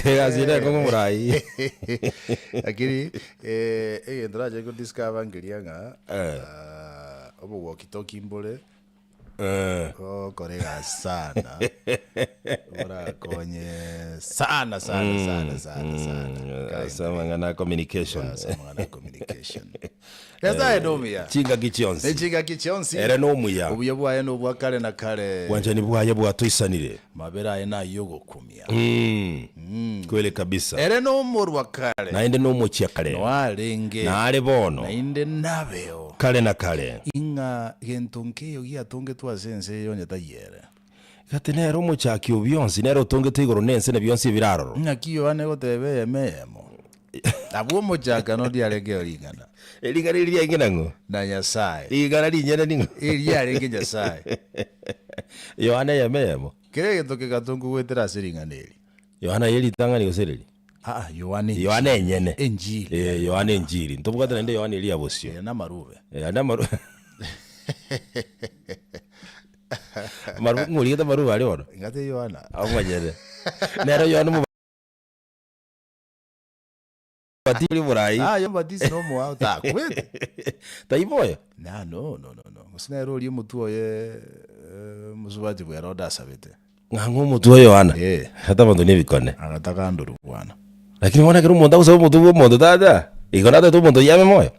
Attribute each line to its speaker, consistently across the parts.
Speaker 1: Egasi ere enkong'u omorai.
Speaker 2: Lakini eh, egento nachire ko discover nkeria ng'a
Speaker 1: Eh.
Speaker 2: ah, obowoki-toki mbore
Speaker 1: Eh.
Speaker 2: gokora egasi sana borakonye sana sana sana sana sana
Speaker 1: Mm, ase amang'ana a communication.
Speaker 2: Ase amang'ana a communication. Nyasaye nomuya.
Speaker 1: Chingaki chionsi.
Speaker 2: Ne chingaki chionsi.
Speaker 1: Ere nomuya.
Speaker 2: Obuya bwaye nobwa kare na kare.
Speaker 1: Bwanchani bwaye bwatoisanire.
Speaker 2: Mabera aye nay'ogokumia.
Speaker 1: Mm. Kweli kabisa.
Speaker 2: Ere nomorwa kare.
Speaker 1: Naende nomochia kare.
Speaker 2: Noarenge.
Speaker 1: Nare bono.
Speaker 2: Naende nabeo.
Speaker 1: Kare na kare.
Speaker 2: Ing'a gento nkeiyo giatongetwe ase ense eye onye taiyo ere.
Speaker 1: Gati nere omochaki o bionsi, nere otongete igoro na ense na bionsi ebire aroro.
Speaker 2: Ng'aki Yohana egoteba eyemo eyemo? Abwo omochakano ndiarengeo ring'ana.
Speaker 1: Ring'ana eri riaenge nang'o?
Speaker 2: Na Nyasae.
Speaker 1: Ring'ana rinyene ning'o?
Speaker 2: Eri riarenge Nyasae.
Speaker 1: Yohana eyemo eyemo.
Speaker 2: Kera egento kegatongwa goetera ase ring'ana eri.
Speaker 1: Yohana ye ritang'ani gose reri?
Speaker 2: Aa, Yohana Enchili.
Speaker 1: Yohana enyene.
Speaker 2: Enchili.
Speaker 1: Eh, Yohana Enchili. Ntobwate naende Yohana eria ya bosio.
Speaker 2: Ere namarube.
Speaker 1: Eh, ande amaru Amaru ng'origete amarube aria bono?
Speaker 2: Ing'ate Yohana.
Speaker 1: Omonyene. Nere Yohana omo Omobatisi omorai.
Speaker 2: Ah, aye omobatisi nomoao takwete.
Speaker 1: Taibo oyo?
Speaker 2: Na, no, no, no, no. Gose nere oria omotwe oye eh, omosubati bwa Herode asabete.
Speaker 1: Ng'a ng'a omotwe o Yohana.
Speaker 2: Eh.
Speaker 1: Ata abanto nebikone.
Speaker 2: Agataka andorwe bwana.
Speaker 1: Lakini bono ekero omonto agosaba omotwe bwa omonto tata, igo natagete omonto oyio abe moyo.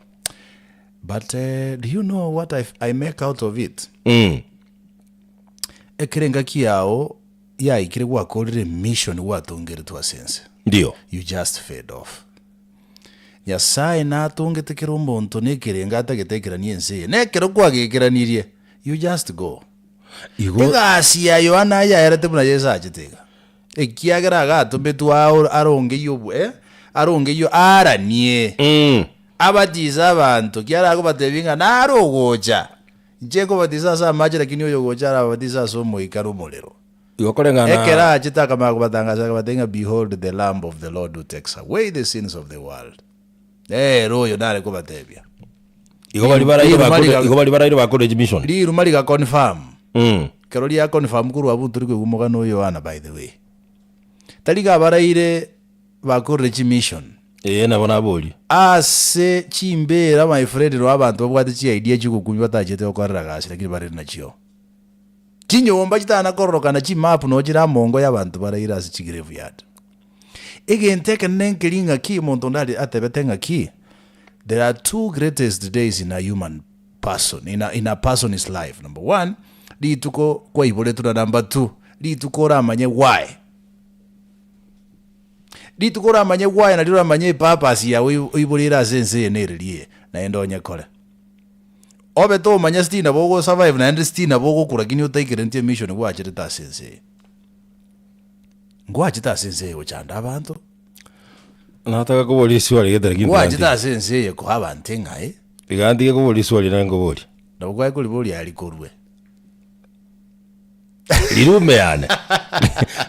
Speaker 2: But eh, do you know what I, I make out of it?
Speaker 1: Mm.
Speaker 2: Ekero engaki yao yaikire gwakorire emission gwatongeretwe ase ense.
Speaker 1: Ndio.
Speaker 2: You just fade off. Nyasaye natongete kera omonto na ekerengo atagete ekeranie ense eye, na ekero kwagekeranirie, you just go.
Speaker 1: Igo
Speaker 2: Egasi ya Yohana yaerete buna Yeso achete iga, ekiagera agatometwe ao arongeyie obwe eh, arongeyie aaranie,
Speaker 1: Mm.
Speaker 2: abatise abanto, ekiagera akobatebia ng'a nare ogocha, inche nkobatisa ase amache lakini oyo ogocha arabatise ase Omoika na omorero.
Speaker 1: Igo koreng'ana.
Speaker 2: Ekero achete akamanya kobatangasa akabatebia ng'a Behold the Lamb of the Lord who takes away the sins of the world. Nere oyo nare kobatebia.
Speaker 1: Igo baria baraire
Speaker 2: Riruma
Speaker 1: bakore
Speaker 2: riga-
Speaker 1: igo baria baraire bakore mission.
Speaker 2: Riruma riga confirm.
Speaker 1: Mm.
Speaker 2: Ekero ria confirm korwa abwo ntori koigwa omogano o Yohana by the way. Tari iga abaraire bakorire chimission.
Speaker 1: Ee nabo naborie.
Speaker 2: Ase chimbera my friend noo abanto babwate chi idea chiogokumia batachete gokorera gasi lakini bare nachio. Chinyomba chitana kororokana chimap noo chire amongo y'abanto baraire ase chigraveyard. Egento ekenene nkeri ng'aki omonto onde are atebete ng'aki, there are two greatest days in a human person, in a, in a person's life. Number one, rituko kwaiboretwe na number two, rituko oramanye why. Rituko oramanye why nario oramanye epurpose yago oiboreire ase ense eye nereri eye, naende onyekore. Obe tomanya still nabo ogo survive naende still nabo ogokwa lakini otaikerenti emission gwacherete ase ense eye. Ngwachete ase ense eye gochanda abanto,
Speaker 1: Nataka koboria eswali gete lakini
Speaker 2: ngwachete
Speaker 1: tiga
Speaker 2: ase ense eye koa abanto eng'ae,
Speaker 1: tiga ntige koboria eswali naye nkoborie.
Speaker 2: nabo kwaye koriboria aria korwe.
Speaker 1: Rirume yane.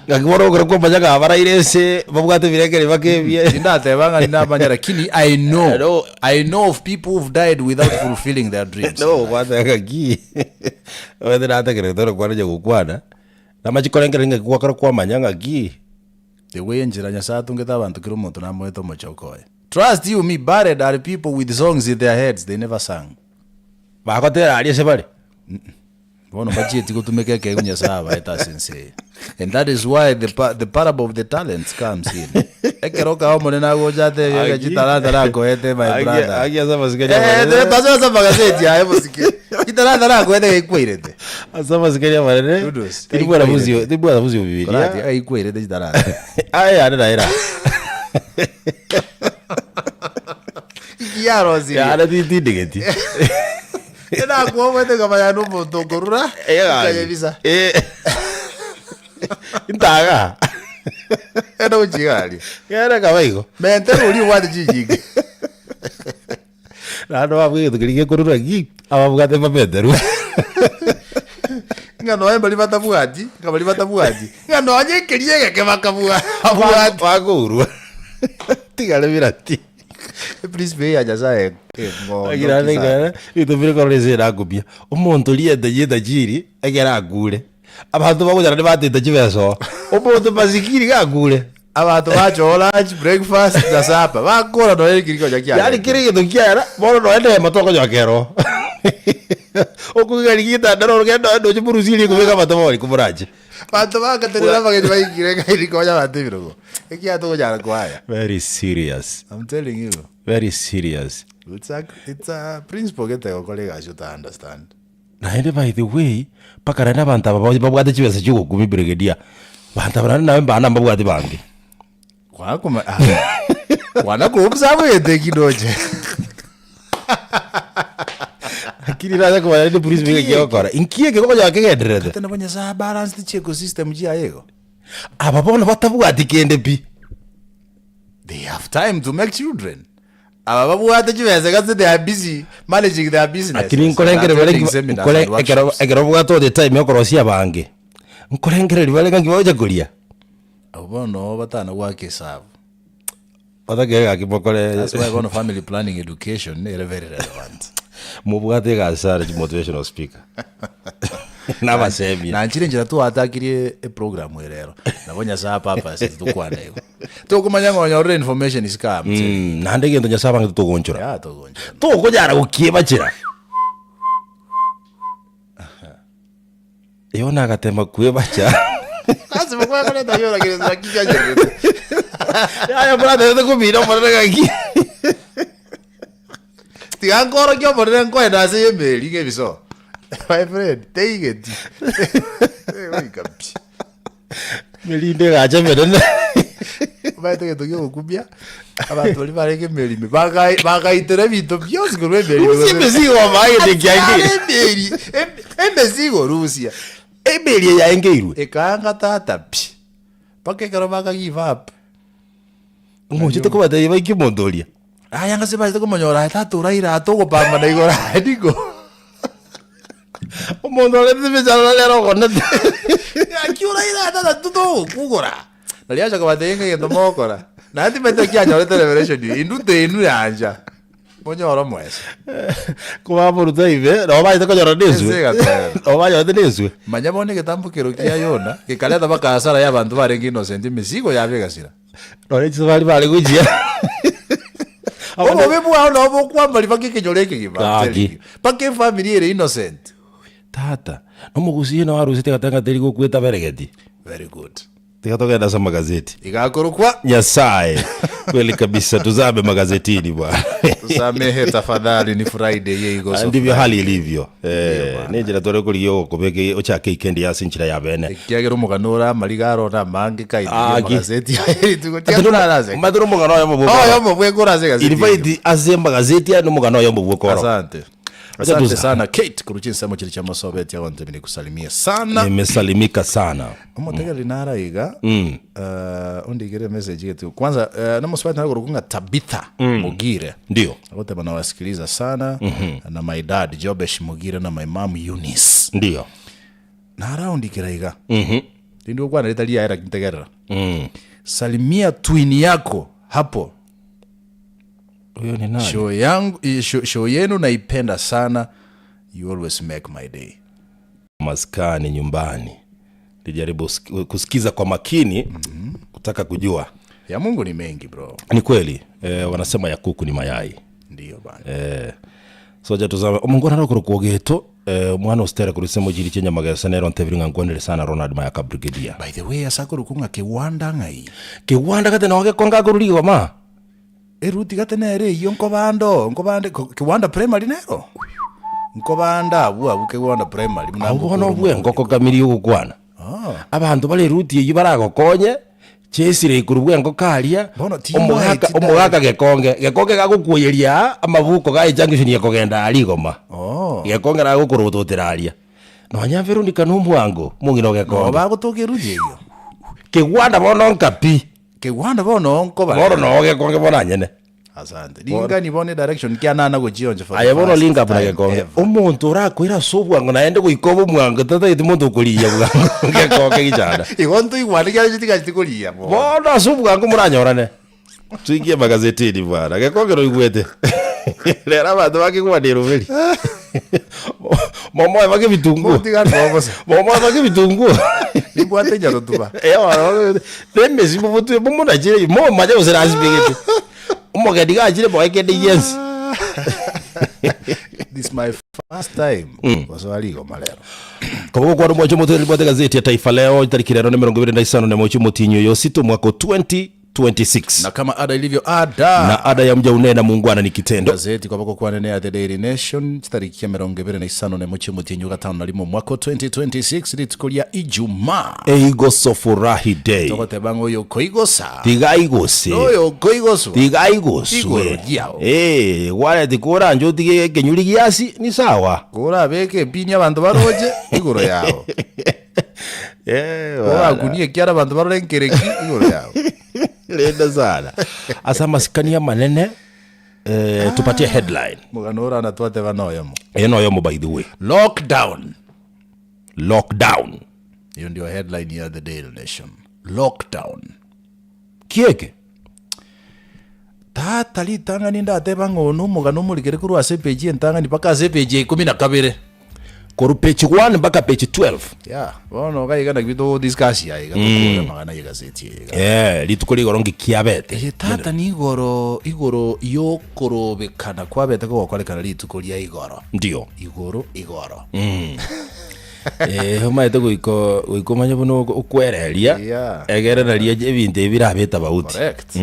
Speaker 1: Ng'aki bono okore kwamanya ng'a abaraire ense babwate ebirengererio bake ebie.
Speaker 2: Tindateba ng'a ninamanya lakini I know,
Speaker 1: No.
Speaker 2: I know of people who've died without fulfilling their dreams.
Speaker 1: No ogwateba ng'aki omanyete nategererete ore kwana onye gokwana, namache korengereria ng'aki gwakora kwamanya ng'aki.
Speaker 2: The way enchera Nyasaye atongete abanto kera omonto namoete omochoko oye. Trust you me, buried are people with songs in their heads they never sang.
Speaker 1: Bagotera aria ase bare.
Speaker 2: Bono mbachieti gotumeka ekeegwa Nyasae abaete ase ense eye. And that is why the, pa- the parable of the talents comes in. Ekero okaba omonene agocha atebie ng'a
Speaker 1: Aki-
Speaker 2: chitalanta nakoete my
Speaker 1: Aki-
Speaker 2: brother.
Speaker 1: aki ase amasikani
Speaker 2: Eh,
Speaker 1: amanene.
Speaker 2: tere tose ase amagazeti aye bosike. Chitalanta nakoete gaikwairete.
Speaker 1: Ase amasikani amanene.
Speaker 2: Kudos.
Speaker 1: Tibwara bosio, tibwara bosio
Speaker 2: Korati
Speaker 1: Bibilia.
Speaker 2: gaikwairete chitalanta.
Speaker 1: Aye yane naira.
Speaker 2: Ikiarosirie.
Speaker 1: Yane tintindegeti.
Speaker 2: Enakwomete nkamanya nomonto okorura, nkayebisa.
Speaker 1: Eh. Intaga.
Speaker 2: Enda gochia aria.
Speaker 1: Kere kaba igo.
Speaker 2: Mentera oria obwate chinyinga.
Speaker 1: Naende babua egento keria gekorura ki, ababwate bameterwe.
Speaker 2: Ng'a nonya mbaria batabwati, ng'a baria batabwati, ng'a nonya ekeria egeke bakabua abwate.
Speaker 1: Bakourwa. Tigare birati.
Speaker 2: Eprinciple eye ya Nyasaye eng'ondo
Speaker 1: Ekero
Speaker 2: ki sana.
Speaker 1: ekero rituko rikorora ense erakobia, omonto rieta rieta chiri ekero akure, abanto bagocha naende bateta chibesa oo, omonto masikini gakure.
Speaker 2: Abanto bacha oo lunch, breakfast na supper, bakora nonya ekeri konya
Speaker 1: Yaani
Speaker 2: kiarenge.
Speaker 1: kera egento kiaera, bono nonya neema tokonyoa kero. Okoigwa rigia getanda noro genda nonya ndoche morusirie kobeka amatobori komorache.
Speaker 2: Abanto bagatenena abageni baikire ng'a eri konya abanto ebirogo. Ekiagera tokonyara koaya.
Speaker 1: Very serious.
Speaker 2: I'm telling you.
Speaker 1: Very serious.
Speaker 2: It's a, it's a principle gete gokora egasi ota understand.
Speaker 1: Naende by the way, mpaka naende abanto aba ba- babwate chibesa chia ogokumia brigadier, banto aba naende nabe mbana mbabwati bange.
Speaker 2: Kwakoma ah. Kwana koobserve egento eki ndoche.
Speaker 1: Lakini nacha komanya rende police nigo egokora. Inki eke okonyora kegendererete?
Speaker 2: Ate nabo Nyasaye abalanced chi ecosystem chiaye igo.
Speaker 1: Aba bono batabwati kende pi.
Speaker 2: They have time to make children. Aba babwate chibesa gose they are busy managing their businesses
Speaker 1: Lakini
Speaker 2: and
Speaker 1: nkorengereria bare
Speaker 2: attending
Speaker 1: nki
Speaker 2: seminars
Speaker 1: nkore
Speaker 2: and
Speaker 1: ekero
Speaker 2: workshops.
Speaker 1: ekero obwate ore time yokorosia abange, nkorengereria bare ng'aki bagocha koria.
Speaker 2: Abwo bono noo batana goaka esabu.
Speaker 1: Otakere gaki mokore
Speaker 2: That's why bono family planning education ere very relevant.
Speaker 1: mobwate egasi sana chi motivational speaker. Nabasemia.
Speaker 2: Nanchire enchera twatakirie eprogram ere rero. Nabo Nyasaye apurpose tokwane igo. Tokomanya ng'a onyorire information isiko aa mchele.
Speaker 1: Mm, naende egento Nyasaye abangete togonchora.
Speaker 2: Ya togonchora.
Speaker 1: Tokonyara gokiebachera. Yona agatema kwebacha.
Speaker 2: Lazima kwakoreta yona kere naki kianyorete.
Speaker 1: Yaya brother, tete komina omonene gaki.
Speaker 2: Tiga nkorokia omonene nkoenda ase emeri ng'ebiso. My friend, teigeti. Goika pi.
Speaker 1: Merinde egacha emenene.
Speaker 2: Omanyete egento kiogokumia, abanto baria barenge emeri ime, bagai- bagaitera ebinto bionsi korwa emeri ime
Speaker 1: Rusia
Speaker 2: gose-
Speaker 1: emesigo omaete ekiangire.
Speaker 2: Ase emeri, em- emesigo rusia.
Speaker 1: Emeri eye yaengeirwe.
Speaker 2: Ekaanga tata pi. Mpaka ekero baka give up.
Speaker 1: Ngochete kobatebia baike omonto oria.
Speaker 2: Aya ngase bachete komonyora aye tata oraire aa togopambana igoro aye nigo.
Speaker 1: Omonto orete emechando nere ogonete.
Speaker 2: Gaki oraire aa tata intwe togokugora. Nari acha kobatebia ng'a egento mogokora. Naende timanyeti naki anyorete revelation eye, intwe tenu yancha. Monyore omoeso.
Speaker 1: Kobamoruta ime, nabo bachete konyora na
Speaker 2: Ense
Speaker 1: eswe.
Speaker 2: egatwera.
Speaker 1: Nabo banyorete na eswe.
Speaker 2: Manya bono egetambo kero kia Yona, gekareta mpaka hasara ya abanto barenge innocent emesigo yabo egasira.
Speaker 1: Nonye chisafari bare gochia.
Speaker 2: Obobe bwao nabo bokwambaria mpaka ekenyoro ekegima, I'm telling
Speaker 1: Gaki.
Speaker 2: you. Mpaka efamiri ere innocent.
Speaker 1: Tata, nomogusie nao arusete agatanga teri gokweta beregeti.
Speaker 2: Very good.
Speaker 1: Tiga togende ase amagazeti.
Speaker 2: Iga akorokwa
Speaker 1: Nyasaye kweli kabisa tuzame magazetini bwana.
Speaker 2: tusamehe tafadhali ni Friday ye igo so
Speaker 1: Ndivyo
Speaker 2: Friday.
Speaker 1: hali ilivyo. Eh,
Speaker 2: bwana.
Speaker 1: nenchera tore korigia ogokobeka ochake ikendi ase enchera ya bene.
Speaker 2: Ekiagera omogano ore amariga aro na amange kaini
Speaker 1: Aki.
Speaker 2: amagazeti aye rituko tiakorara ase.
Speaker 1: Omanyete omogano oyomo bwokoro.
Speaker 2: Oyomo bwekora ase egazeti.
Speaker 1: Invite ase amagazeti aya nomogano oyomo bwokoro.
Speaker 2: Asante.
Speaker 1: Acha
Speaker 2: Asante
Speaker 1: tusa-
Speaker 2: sana Kate korwa chinsemo chiria chia Mosobeti agontebia nikusalimie sana.
Speaker 1: Nimesalimika sana.
Speaker 2: Omotegereri naro iga eh, ondigere emessage gete kwanza eh, nomosubati nare korokwa ng'a Tabitha Mugire
Speaker 1: Ndio.
Speaker 2: agoteba nawasikiliza sana na my dad Jobesh Mugire na my mom Eunice
Speaker 1: Ndio.
Speaker 2: naraondikera iga rinde gokwana ritari riaye lakini tegerera salimia twin yako hapo
Speaker 1: Huyo ni nani?
Speaker 2: show yangu eh, show, show yenu naipenda sana you always make my day
Speaker 1: Maskani nyumbani. Nijaribu kusikiza kwa makini kutaka kujua.
Speaker 2: ya mungu ni mengi bro
Speaker 1: Ni kweli eh, wanasema ya kuku ni mayai.
Speaker 2: ndiyo bana
Speaker 1: Eh, so acha tuzame omongwana rokoro geto eh, omwana ostere korwa ase chiri chia Nyamagesa nero ntebiri ng'a nkwanere sana Ronald Mayaka Brigadier.
Speaker 2: by the way ase akorokwa ng'a kewanda ng'ai
Speaker 1: Kewanda gate noge konga akorwa rigoma.
Speaker 2: Eruti gate nere eyio nkobanda oo, nkobande ko Kiwanda Primary nero? Nkobanda abwo abwo Kiwanda Primary buna
Speaker 1: Abwo bono
Speaker 2: ngokora
Speaker 1: obwe
Speaker 2: omorwoti.
Speaker 1: engoko kamiri ogokwana.
Speaker 2: Ah.
Speaker 1: Abanto bare eruti eyio baragokonye, chesire igoro bwa engoko aria,
Speaker 2: Bono
Speaker 1: omogaka
Speaker 2: timwaeti
Speaker 1: omogaka gekonge, gekonge gagokwoyeria aa, amabuko ga ejunction ekogenda aria rigoma.
Speaker 2: Oh.
Speaker 1: Gekonge nagokorototera aria. Nonya Veronica na omwango, omong'ina o
Speaker 2: Noo
Speaker 1: gekonge.
Speaker 2: bagotoka eruti eyio.
Speaker 1: Kegwanda bono nka pi.
Speaker 2: Kegwanda bono nkoba
Speaker 1: Bono noo gekonge bono anyene.
Speaker 2: Asante. Ringani bono edirection kianana gochioncha for the
Speaker 1: Aye bono
Speaker 2: first
Speaker 1: link up na
Speaker 2: time
Speaker 1: gekonge.
Speaker 2: ever.
Speaker 1: Omonto orakoire ase obwango naende goika obe omwango tatageti monto okorigia bwango gekonge gichana.
Speaker 2: Igo ntoigwane kiagera chitigacheti korigia bono.
Speaker 1: Bono ase obwango moranyorane. Tuingie magazetini bwana. Gekonge noigwete. Rero abanto bakigwana eroberi. Momoe baka ebitunguo.
Speaker 2: Motiga ntoa bosa.
Speaker 1: Momoe baka ebitunguo.
Speaker 2: Nimbwate enyarotuba.
Speaker 1: Nemesi mobotwe momonachire momanye gose nasibegete. Omogeni gachire moe kende giensi.
Speaker 2: This my first time gosoa rigoma rero.
Speaker 1: Koba gokwana omwancho omotoereria bwate egazeti ya Taifa Leo tariki rero nemerongo ebere na isano na emochie omotienyi oyo osita omwaka o 2026.
Speaker 2: Na kama ada ilivyo ada.
Speaker 1: Na ada ya mja unena muungwana ni kitendo.
Speaker 2: Gazeti kwaba gokwana ne ya The Daily Nation chitariki emerongo ebere na isano na emochie omotienyi o gatano na rimo omwaka o 2026 rituko ria Ijumaa.
Speaker 1: Eigoso furahi day.
Speaker 2: Togoteba ng'a oyo okoigosa
Speaker 1: Tiga aigose.
Speaker 2: na oyo okoigoswa
Speaker 1: Tiga aigoswe.
Speaker 2: Igoro riao.
Speaker 1: Eh, gwareti koranche otige ekenyuri giasi ni sawa.
Speaker 2: Korabeke empini abanto baroche igoro yao.
Speaker 1: Eh, bana.
Speaker 2: Korakunie ekiara abanto barore nkereki igoro yao.
Speaker 1: Rende sana. Ase amasikani amanene eh, tupatie headline.
Speaker 2: Mogano orana twateba noyomo.
Speaker 1: Eye noyomo by the way.
Speaker 2: Lockdown.
Speaker 1: Lockdown.
Speaker 2: Iyo ndio headline ya The Daily Nation. Lockdown.
Speaker 1: Kieke.
Speaker 2: Tata ritang'ani ndateba ng'a one omogano omorikere korwa ase epeji entang'ani mpaka ase epeji ya ikomi na kabere.
Speaker 1: Korwa page 1 mpaka page 12.
Speaker 2: Yeah, bono iga iga naki togodiscuss aya iga tokore amang'ana ya egazeti eye iga.
Speaker 1: Eh, rituko rigoro nki kiabete.
Speaker 2: Eye tata nigoro igoro yokorobekana kwabete kogokorekana rituko ria igoro.
Speaker 1: Ndio.
Speaker 2: Igoro igoro.
Speaker 1: Eh, omanyete goika goika omanye buna oko- okwereria
Speaker 2: Yeah.
Speaker 1: egere naria ebinto ebi birabe etabauti.
Speaker 2: Correct.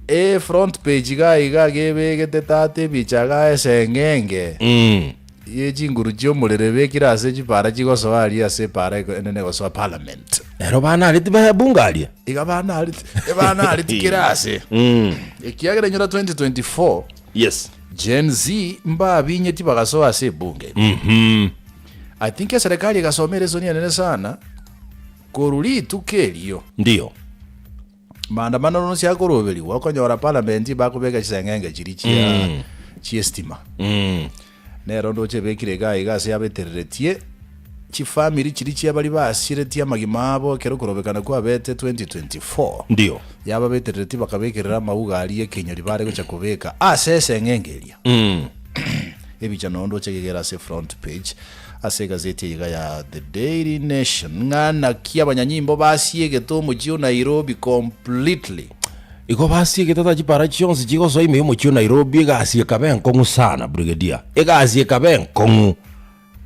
Speaker 2: E front page iga iga gebegete tata ebicha iga eseng'enge
Speaker 1: Mm.
Speaker 2: ye chinguru chi'omorero ebekire ase chipara chigosoa aria ase epara eko- enene egosoa parliament.
Speaker 1: Ero banareti ba bunge aria.
Speaker 2: Iga banareti ebanareti kera ase.
Speaker 1: Mm.
Speaker 2: Ekiagera inyora 2024
Speaker 1: Yes.
Speaker 2: Gen Z mbabinyeti bagasoa ase ebunge ime.
Speaker 1: Mhm.
Speaker 2: I think eserekari egasoma eresoni enene sana korwa rituko erio.
Speaker 1: Ndio.
Speaker 2: Maandamano nonsi akoroberigwa okonyora parliament bakobeka chiseng'enge chiria chia chiestima.
Speaker 1: Mm.
Speaker 2: Nero ndoche ebekire iga iga ase yabetereretie chifamiri chiria chia baria basiretie amagima abo ekero okorobekana kwabete 2024.
Speaker 1: Ndio.
Speaker 2: Yababetereretie bakabekerera amauga aria ekenyori bare gocha kobeka ase eseng'enge eria.
Speaker 1: Mm.
Speaker 2: Ebicha noo ndoche gegera ase front page ase egazeti eye iga ya The Daily Nation ng'a naki abanyanyimbo basiegete omochie o Nairobi completely.
Speaker 1: Igo basiegete ata chipara chionsi chigosoa ime y'omochie o Nairobi egasi ekaba enkong'u sana, Brigadier. Egasi ekaba enkong'u.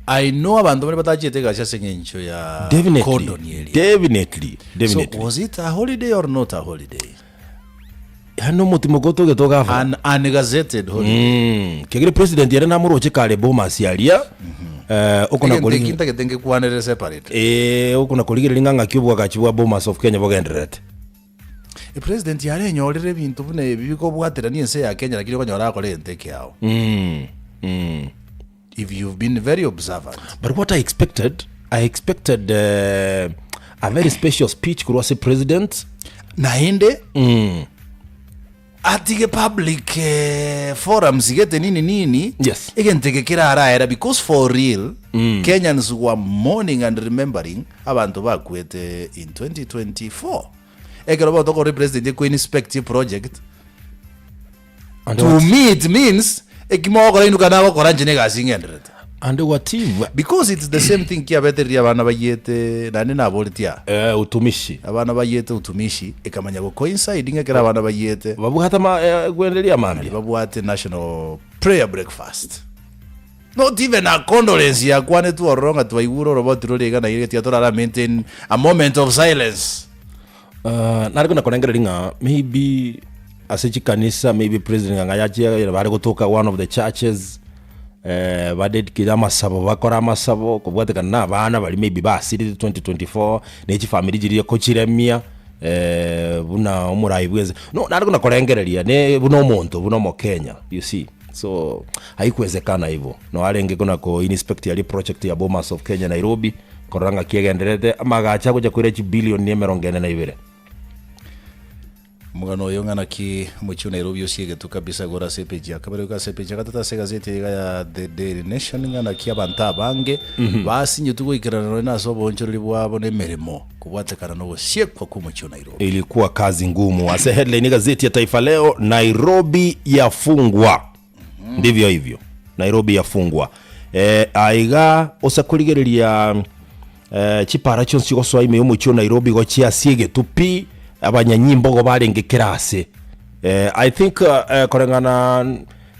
Speaker 2: I know abanto baria batachiete egasi ase eng'encho ya
Speaker 1: Definitely,
Speaker 2: cordon eria.
Speaker 1: definitely,
Speaker 2: So
Speaker 1: definitely.
Speaker 2: was it a holiday or not a holiday?
Speaker 1: Yaani omotimoka otogete ogafuna.
Speaker 2: An ungazetted holiday.
Speaker 1: Mm. Kiagera president ere namoroche kare Bomas aria eh, okona
Speaker 2: Egento
Speaker 1: kori
Speaker 2: eki ntagete ngekwanere separate.
Speaker 1: eh, okona korigereria ng'a ng'aki obwagachi bwa Bomas of Kenya bogendererete.
Speaker 2: Epresident yarenyorire ebinto buna ebi bikobwaterania ense ya Kenya lakini okonyora akore egento ekeao.
Speaker 1: Mm. Mm.
Speaker 2: If you've been very observant.
Speaker 1: But what I expected, I expected uh, a very special speech korwa ase president.
Speaker 2: Naende atige public eh, forums gete nini nini
Speaker 1: Yes.
Speaker 2: egento eke keraraera because for real Kenyans were mourning and remembering abanto bakwete in 2024 ekero botokorora president ekoinspect project
Speaker 1: And
Speaker 2: To
Speaker 1: what,
Speaker 2: me it means eki mogokora inwe kana nagokora inche negasi ng'endererete.
Speaker 1: and what if
Speaker 2: Because it's the same thing kiabetereria abana bayiete naende naboretie aa.
Speaker 1: eh, utumishi
Speaker 2: Abana bayiete utumishi ekamanya go coincide ng'a ekero abana bayiete
Speaker 1: babwate ma eh, gwenderia mambia
Speaker 2: babwate national prayer breakfast. Not even a condolence yakwanetwe ororo ng'a twaigure oroboti rore iga na iga tiga torara maintain a moment of silence.
Speaker 1: Uh, nare kona korengereria ng'a maybe ase chikanisa maybe president ng'a yachia bare gotoka one of the churches eh, badedicate amasabo bakore amasabo kobwatekana na abana baria maybe basirire 2024 ne chifamiri chiria kochiremia eh, buna omorai bwense no nare kona korengereria ne buna omonto buna omokenya you see so haikuwezekana hivo no arenge kona ko inspect yaria project ya Bomas of Kenya Nairobi Korora ng'aki egendererete, amagacho agocha koira chibilioni emerongo ene na ibere.
Speaker 2: Omogano oyo ng'a naki omochie o Nairobi osiegetwe kabisa igoro ase epeji ya kabere goika ase epeji ya gatato ase egazeti eye iga ya The Daily Nation ng'a naki abanto abange basinyetwe goikerana nonya nase oboonchoreri bwabo na emeremo kobwatekana na ogosiekwa kw'omochie o Nairobi.
Speaker 1: Ilikuwa kazi ngumu. Ase headline gazeti ya Taifa Leo, Nairobi yafungwa. Ndivyo hivyo, Nairobi yafungwa. Eh, aiga ose korigereria eh, chipara chionsi chigosoa ime y'omochie o Nairobi gochia ase egetupi, abanyanyimbo igo barenge kera ase. Eh, I think eh, koreng'ana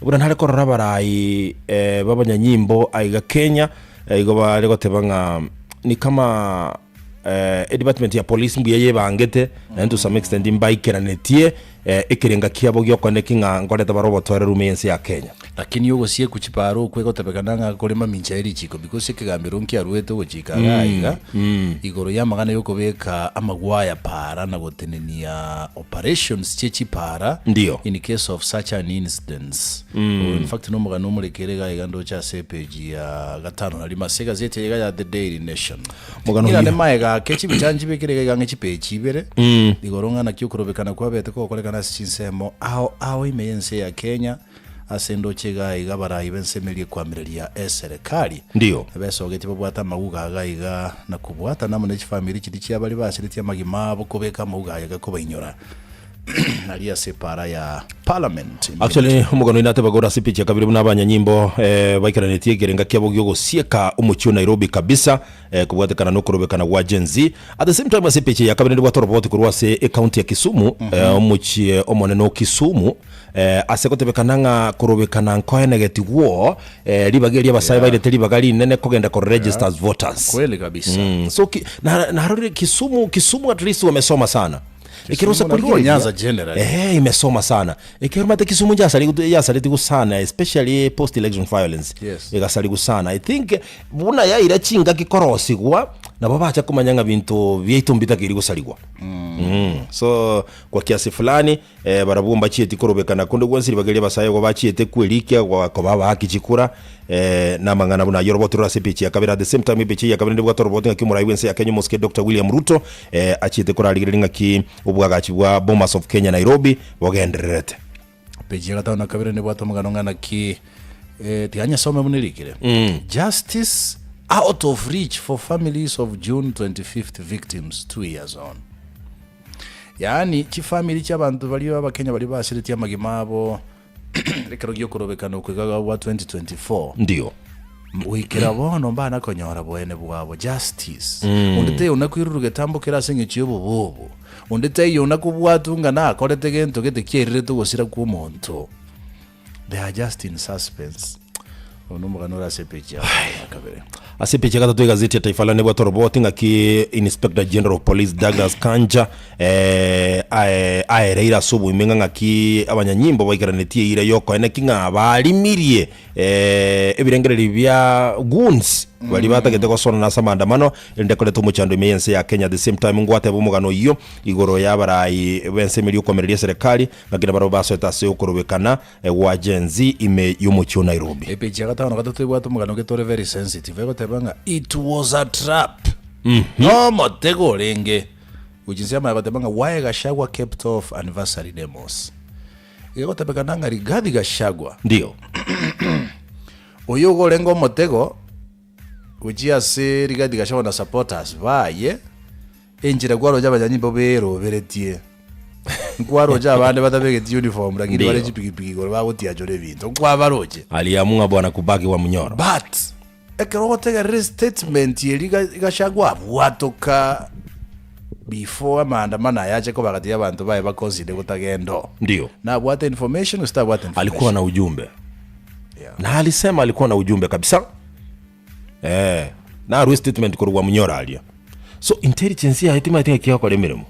Speaker 1: buna nare korora abarai eh, b'abanyanyimbo aiga Kenya, eh, igo bare goteba ng'a ni kama eh, edepartment ya police mbuya yebangete, naende to some extent mbaikeranetie eh, ekerenga kiabo giokoneki ng'a nkoreta bare obotoereru ime y'ense ya Kenya.
Speaker 2: Lakini ogosiekwa chipara okwo egotebekana ng'a kore mamincha ye richiko because ekegambero nkiaruete ogochika iga aiga igoro y'amang'ana y'okobeka amagwaya para na gotenenia operations chie chipara
Speaker 1: Ndio.
Speaker 2: in case of such an incidents. In fact nomogano omorekere iga aiga ndoche ase epage ya gatano na rimo ase egazeti eye iga ya The Daily Nation.
Speaker 1: Omogano
Speaker 2: Ng'irane
Speaker 1: oyio.
Speaker 2: maega ake chibicha nchibekire iga iga ang'e chipeji ibere, igoro ng'a naki okorobekana kwabete kogokorekana ase chinsemo ao ao ime y'ense ya Kenya, ase endoche iga iga abarai b'ensemo eria ekwamireria eserekari.
Speaker 1: Ndio.
Speaker 2: Besogetie babwate amauga iga iga na kobwatana amo ne chifamiri chiria chia baria basiretie amagima abo kobeka amauga aya iga kobainyora aria ase epaara ya Parliament ime
Speaker 1: Actually omogano oino nateba gore ase epicha ya kabere buna abanyanyimbo eh, baikeranetie ekerenga kiabo gi'ogosieka omochie o Nairobi kabisa eh, kobwatekana nokorobekana gwa Gen Z. At the same time ase epicha ya kabere ndibwate oroboti korwa ase ecounty ya Kisumu eh, omochie omonene o Kisumu eh, ase gotebekana ng'a korobekana nkoenegetigwo eh, ribaga eria abasae
Speaker 2: Yeah.
Speaker 1: bairete ribaga rinene kogenda ko register as voters.
Speaker 2: Kweli kabisa.
Speaker 1: Mm, so ki, na, narorire Kisumu, Kisumu at least wamesoma sana. Ekero ose
Speaker 2: Kisumu na
Speaker 1: korigereria
Speaker 2: Nyanza generally.
Speaker 1: eh, imesoma sana ekero mate Kisumu njasari yasaretigu sana especially post election violence
Speaker 2: Yes.
Speaker 1: egasarigu sana I think buna yaira chingaki korosigwa nabo bacha komanya ng'a binto biaito mbitakeiri gosarigwa mm. So kwa kiasi fulani eh, barabwo mbachieti korobekana konde gwensi ribaga eria abasae igo bachiete kwerikia gwa koba abaaki chikura eh, na amang'ana buna ayio oroboti rore ase epeji ya kabere at the same time epeji eye ya kabere ndebwate oroboti ng'aki omorai bw'ense ya Kenya omosike Doctor William Ruto eh, achiete korarigereria ng'aki obwagachi bwa Bomas of Kenya Nairobi bogendererete.
Speaker 2: Peji ya gatano na kabere nebwate omogano ng'a naki eh, tiga nyesome buna erikire Justice out of reach for families of June 25th victims 2 years on. Yaani chifamiri chiabanto baria abakenya baria basiretie amagima abo ekero giokorobekana okwo iga gwa 2024
Speaker 1: Ndio.
Speaker 2: goikera bono mbana konyora boene bwabo justice onde taiyo onakoirurwa getambo kere ase eng'encho y'obobobo onde taiyo onakobwatwa ng'a nakorete gento gete kiairerete ogosira kwa omonto they are just in suspense oyo nomogano ore ase epeji ya kabere.
Speaker 1: Ase epeji ya gatato egazeti ya Taifa Leo nebwate oroboti ng'aki Inspector General of Police Douglas Kanja eh, ae- aereire ase oboime ng'a ng'aki abanyanyimbo baikeranetie eira y'okoeneki ng'a barimirie eh, ebirengererio bia goons baria batagete gosonana ase amaandamano erinde koreta omochando ime y'ense ya Kenya. At the same time ngwateba omogano oyio igoro y'abarai b'ensemo eria okomereria eserekari ng'aki nabarabwo basoete ase okorobekana gwa Gen Z ime y'omochie o Nairobi.
Speaker 2: Epeji ya gatano na gatato ebwate omogano gete ore very sensitive egoteba ng'a it was a trap nomotego orenge gochia inse yamanya goteba ng'a why Gachagua kept off anniversary demos egotebekana ng'a Rigathi Gachagua
Speaker 1: Ndio.
Speaker 2: oyo igo orenge omotego gochia ase Rigathi Gachagua na supporters baye Enchera kwaroche abanyanyimbo beroberetie, nkwaroche abande batabegeti uniform lakini
Speaker 1: Ndiyo.
Speaker 2: bare chipikipiki igoro bagotiachora ebinto, nkwabaroche.
Speaker 1: Aliamua bwana kubaki Wamunyoro.
Speaker 2: But ekero ogotegerera estatement eria iga- Gachagua abwatoka before amaandamano aya ache koba gati y'abanto baye baconsider gotagenda oo.
Speaker 1: Ndio.
Speaker 2: Nabwate information gose tabwate information?
Speaker 1: Alikuwa na ujumbe.
Speaker 2: Yeah.
Speaker 1: Na alisema alikuwa na ujumbe kabisa. Eh, narue statement korwa Wamunyoro aria. So intelligence yaye timaete ng'aki egokora emeremo.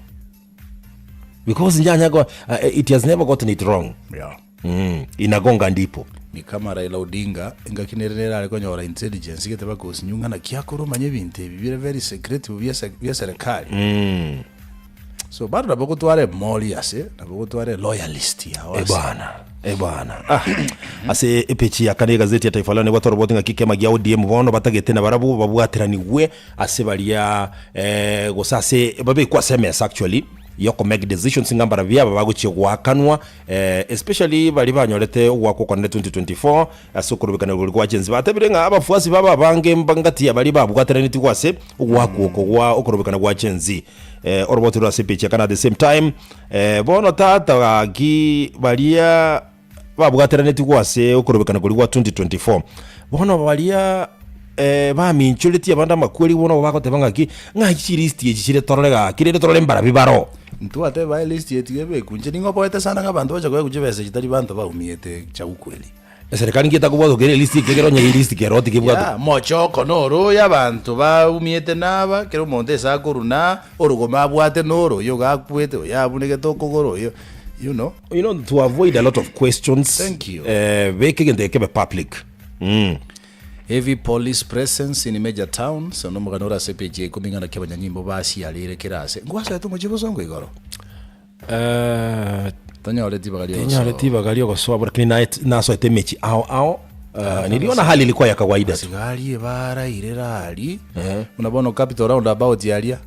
Speaker 1: Because njanya go, uh, it has never gotten it wrong.
Speaker 2: Yeah.
Speaker 1: Mm, inagonga ndipo.
Speaker 2: Ni kama Raila Odinga engaki nere nere are konyora intelligence gete bakosinywa ng'a naki akore omanye ebinto ebi bire very secretive bia se- bia serikali
Speaker 1: Mm.
Speaker 2: so bado nabo ogotwara emori ase nabo ogotwara eloyalist yao
Speaker 1: E
Speaker 2: ase
Speaker 1: bwana e bwana ah. Ase epeji ya kane egazeti ya Taifa Leo nigo toroboti ng'aki ekiama gia ODM bono batagete na barabwo babwateranigwe ase baria eh, gose ase babekwe ase emesa actually yoko make decisions ng'a mbarabwo aba bagochia goakanwa eh, especially baria banyorete ogoakwa okonene 2024 ase okorobekana igoro gwa Gen Z. Batebire ng'a abafuasi babo abange mbangati ya baria babwateranetigwe ase ogoakwa oko gwa okorobekana gwa Gen Z. Eh, oroboti rore ase epeji ya kane at the same time eh, bono tata gaki baria babwateranetigwe ase okorobekana koria gwa 2024. Bono baria eh, baminchoretie abande amakweri bono bagoteba ng'aki, ng'aki chilist echi chire torore gaki rende torore mbarabi baro.
Speaker 2: Ntwateba elist eye tiga ebekwe. Inche nigo oboete sana ng'a abanto bacha koegwa chibesa echi tari banto baumiete cha ukweli.
Speaker 1: Eserekari nki etakobwatwa kere elist ekiagera onye elist kero tikebwatwa.
Speaker 2: Yeah, mochoko noro oyo abanto baumiete naba, kera omonto ase akorwa na orogoma abwate noro oyo iga akwete, oyo abunegete okogoro oyo, you know.
Speaker 1: You know, to avoid a lot of questions,
Speaker 2: Thank you.
Speaker 1: eh, beka egento ekebe public. Mm.
Speaker 2: Heavy police presence in major towns, ono omogano ore ase epeji ya ikomi ng'a naki abanyanyimbo basiareire kera ase. Ngwasoete omochie bosongo igoro?
Speaker 1: Eh,
Speaker 2: Tonyoreti ibaga riogosoa.
Speaker 1: tinyoreti ibaga riogosoa lakini naet- nasoete emechi ao ao uh, niliona hali ilikuwa ya kawaida tu
Speaker 2: Asigari ebaraire rari buna bono capital round about aria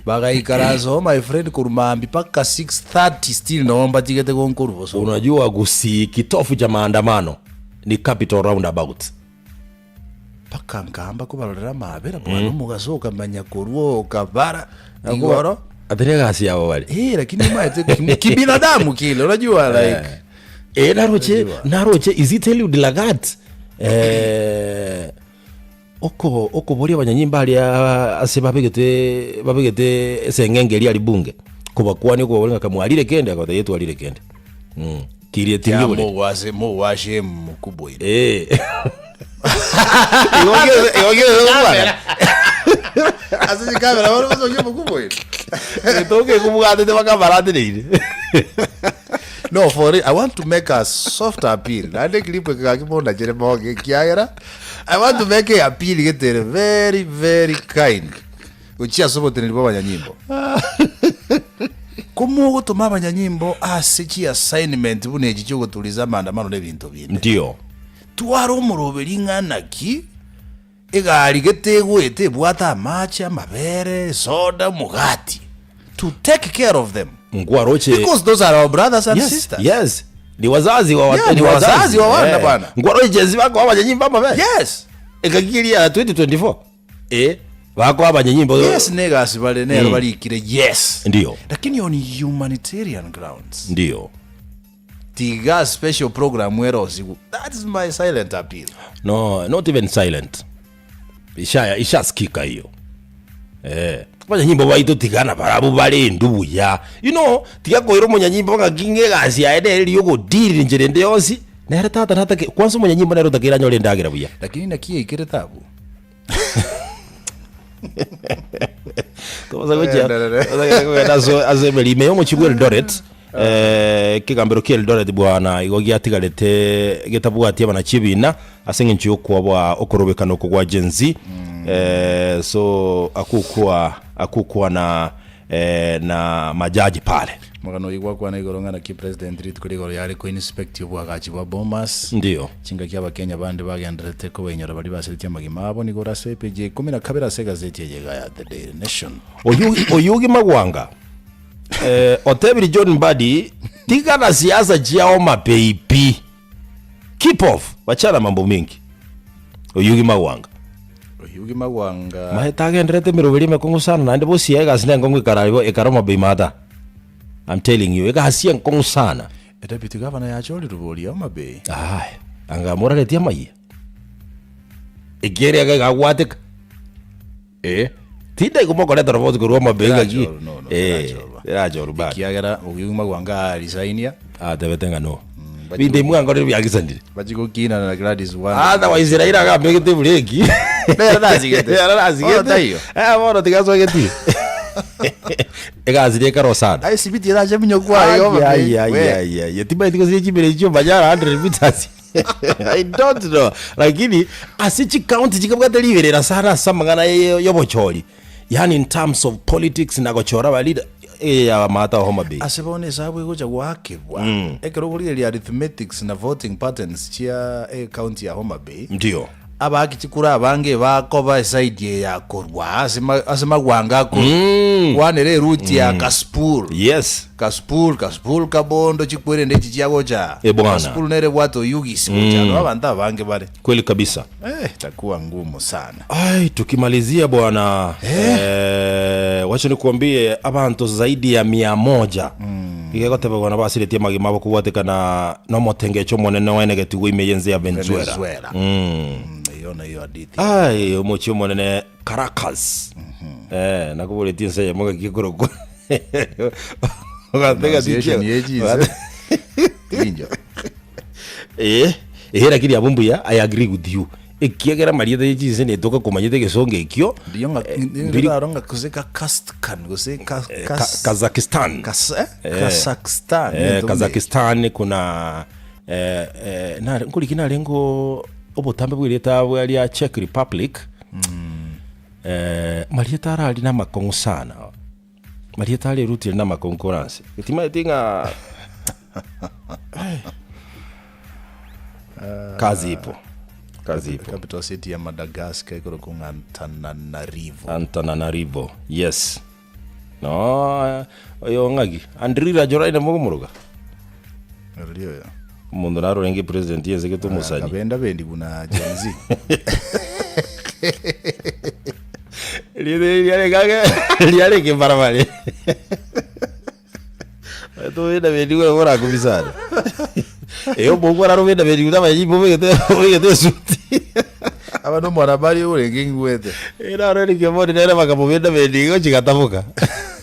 Speaker 2: bagaikaransa oo my friend korwa maambia mpaka 6:30 still noo mbatigete gonkorwa bosa
Speaker 1: unajua gusii kitofu cha maandamano ni capital roundabout
Speaker 2: Mpaka nkaamba kobarorera amaabera, bwana omogaso okamanya korwa okabara igoro.
Speaker 1: Atari egasi yabo bare.
Speaker 2: Eh, lakini omanyete kim- kibinadamu kile unajua like
Speaker 1: Eh, naroche
Speaker 2: Unajua.
Speaker 1: naroche is it Eliud Lagat eh, oko okoboria abanyanyimba aria ase babegete babegete eseng'enge eria aria bunge kobakwania okobaboria ng'a kamwarire kende agotebi twarire kende mm. Kirie
Speaker 2: Ya
Speaker 1: tingi bore.
Speaker 2: mogwase mogwashe mukubwa ine.
Speaker 1: Eh. Igo kio igo kio gokwana.
Speaker 2: Ase chikamera bono bosokia mukubwa ine.
Speaker 1: Getoke kubwatete bakabaratereire.
Speaker 2: No, for real, I want to make a soft appeal. Naende clip eke gaki mondachere moge ekiagera I want to make a appeal getere very very kind. Gochia ase oboteneneri bw'abanyanyimbo. Komogotoma abanyanyimbo ase chiassignment buna echi chi'ogotuliza amaandamano na ebinto binde.
Speaker 1: Ndio.
Speaker 2: Twara omoroberi ng'a naki egari gete egoeta ebwate amache, amabere, esoda, omogati. To take care of them.
Speaker 1: Nkwaroche
Speaker 2: Because those are our brothers and
Speaker 1: yes,
Speaker 2: sisters.
Speaker 1: yes. Ni wazazi wa
Speaker 2: Yeah, ni wazazi wa wana bwana.
Speaker 1: Nkwaroche jenzi bako abanyanyimbo amabe.
Speaker 2: Yes.
Speaker 1: Ekakiria 2024. Eh, bakoa abanyanyimbo
Speaker 2: Yes, negasi bare nero barikire yes.
Speaker 1: Ndio.
Speaker 2: Lakini on humanitarian grounds.
Speaker 1: Ndio.
Speaker 2: Tiga special program erosigu. That is my silent appeal.
Speaker 1: No, not even silent. Isha ishasikika hiyo. Eh. Abanyanyimbo baito tigana barabwo barendwe buya. You know, tiga koira omonyanyimbo ng'a ki ng'a egasi yaye nere riria ogodeal enchera ende yonsi, nere tata natake kwanza omonyanyimbo nere otakeire anyore endagera buya.
Speaker 2: Lakini naki yaikerete abwo?
Speaker 1: Tobaisa gochia
Speaker 2: Oenderere.
Speaker 1: tobaisa kogenda ase ase emeri ime y'omochie bwa Eldoret eh, ekegambero kia Eldoret bwana igo giatigarete getabwati abanachi ebina ase eng'encho y'okwoboa okorobekana oko gwa Gen Z eh, so akukwa akukwa na eh, na majaji pale
Speaker 2: Omogano oyio gwakwana igoro ng'a naki President rituko rigoro yare ko inspect obwagachi bwa Bomas.
Speaker 1: Ndio.
Speaker 2: Chingaki abakenya bande bagendererete kobainyora baria basiretie amagima abo nigo ore ase epeji ya ikomi na kabere ase egazeti eye iga ya The Daily Nation.
Speaker 1: Oyugi Oyugi Magwanga eh, otebiri John Mbadi tigana siasa chia Homa Bay pi. Keep off, wachana mambo mingi. Oyugi Magwanga.
Speaker 2: Oyugi Magwanga.
Speaker 1: Maete agenderete emeroberi emekong'u sana naende bosia egasi nenkong'u ekara igo ekara Homa Bay mata. I'm telling you, egasi enkong'u sana.
Speaker 2: Deputy Governor yachorirwe boria Homa Bay.
Speaker 1: Aye, anga moraretie amayia. Ekiagera iga egagwateka. Eh, tindai komokoreta roboti korwa Homa Bay ng'aki.
Speaker 2: Terachorwa, no, no,
Speaker 1: Eh,
Speaker 2: terachorwa.
Speaker 1: terachorwa bado.
Speaker 2: Ekiagera Oyugi Magwanga arisainia.
Speaker 1: Atebete ng'a no. Binto imwangorire biagisanire.
Speaker 2: Bachie gokinana na Gladys Wanga.
Speaker 1: Otherwise Raila agambegete ebureki.
Speaker 2: Nere nasigete.
Speaker 1: Nere nasigete.
Speaker 2: Bono taiyo.
Speaker 1: Eh, bono tiga asogetie. Egasi nekero sana.
Speaker 2: ICB tirache minyo kwaye
Speaker 1: Ai,
Speaker 2: Homa Bay.
Speaker 1: ai, ai,
Speaker 2: We.
Speaker 1: ai, ai. Timaeti gose chimere echio manyara 100 meters. I don't know. Lakini ase chikaunti chikabwate riberera sana ase amang'ana ye- yobochori. Yaani in terms of politics na gochora ba leader eh ya mata Homa Bay.
Speaker 2: Ase bono esabu egocha goakebwa ekero okorigereria arithmetics na voting patterns chia ecounty ya Homa Bay
Speaker 1: Ndio.
Speaker 2: abaaki chikura abange bakoba eside eye ya korwa ase ma- ase magwanga akorwa kwanera eroute ya Kasipul
Speaker 1: Yes.
Speaker 2: Kasipul Kasipul Kabondo chikwerende echi chiagocha
Speaker 1: Eh, bwana.
Speaker 2: Kasipul nere ebwate Oyugis gocha aro abanto abange bare
Speaker 1: Kweli kabisa.
Speaker 2: eh, itakuwa ngumu sana.
Speaker 1: Ai, tukimalizia bwana eh? wacha nikuambie abanto zaidi ya mia moja mm. igegoteba bwana basiretie magima abo kobwatekana nomotengecho omonene oenegetigwe ime yense ya Venezuela,
Speaker 2: Venezuela. Mm. Sikiona hiyo hadithi.
Speaker 1: Ai, omochie omonene Caracas. Eh, nakoboretie ense eyemo ng'aki ekorokwa. Ogatega
Speaker 2: Pronunciation
Speaker 1: tichia-
Speaker 2: ye chinse. Tinjo.
Speaker 1: Eh, eh, lakini abwo mbuya, I agree with you. Ekiagera amarieta ye chinse netoka komanyete egesongo ekio.
Speaker 2: Ndiyo ng'a
Speaker 1: eh,
Speaker 2: ndiyo
Speaker 1: mbiri-
Speaker 2: ndaro ng'a gose ka Kastkan gose ka
Speaker 1: eh, Ka-
Speaker 2: Kas
Speaker 1: Kazakhstan.
Speaker 2: Kas eh?
Speaker 1: Eh.
Speaker 2: Kazakhstan.
Speaker 1: Eh,
Speaker 2: Nento mbe.
Speaker 1: Kazakhstan kuna eh, eh, nare- nkoriki narengo obotambe bw'erieta bwa ria Czech Republic. Eh, marieta arari namakong'u sana. Marieta aria erutire namakong'u koranse. Timaeti ng'a kazi ipo. Kazi ipo.
Speaker 2: Capital city ya Madagascar ekorokwa ng'a Antananarivo.
Speaker 1: Antananarivo. Yes. No, oyo ng'aki? Andry Rajoelina mokomoroka?
Speaker 2: Orori oyo.
Speaker 1: Omonto naro orenge president yense gete omosani.
Speaker 2: Akabenda bendi buna Gen Z.
Speaker 1: Rieta eri riarenge ake riarenge mbarabare. Tobenda bendi buna borakumia sana. Eeh omokungu ararobenda bendi buna abanyanyimbo obegete obegete esuti.
Speaker 2: Aba nomwarabari orenge ngigwete.
Speaker 1: Eeh naro rikia bono nere bakamobenda bendi igo chigataboka.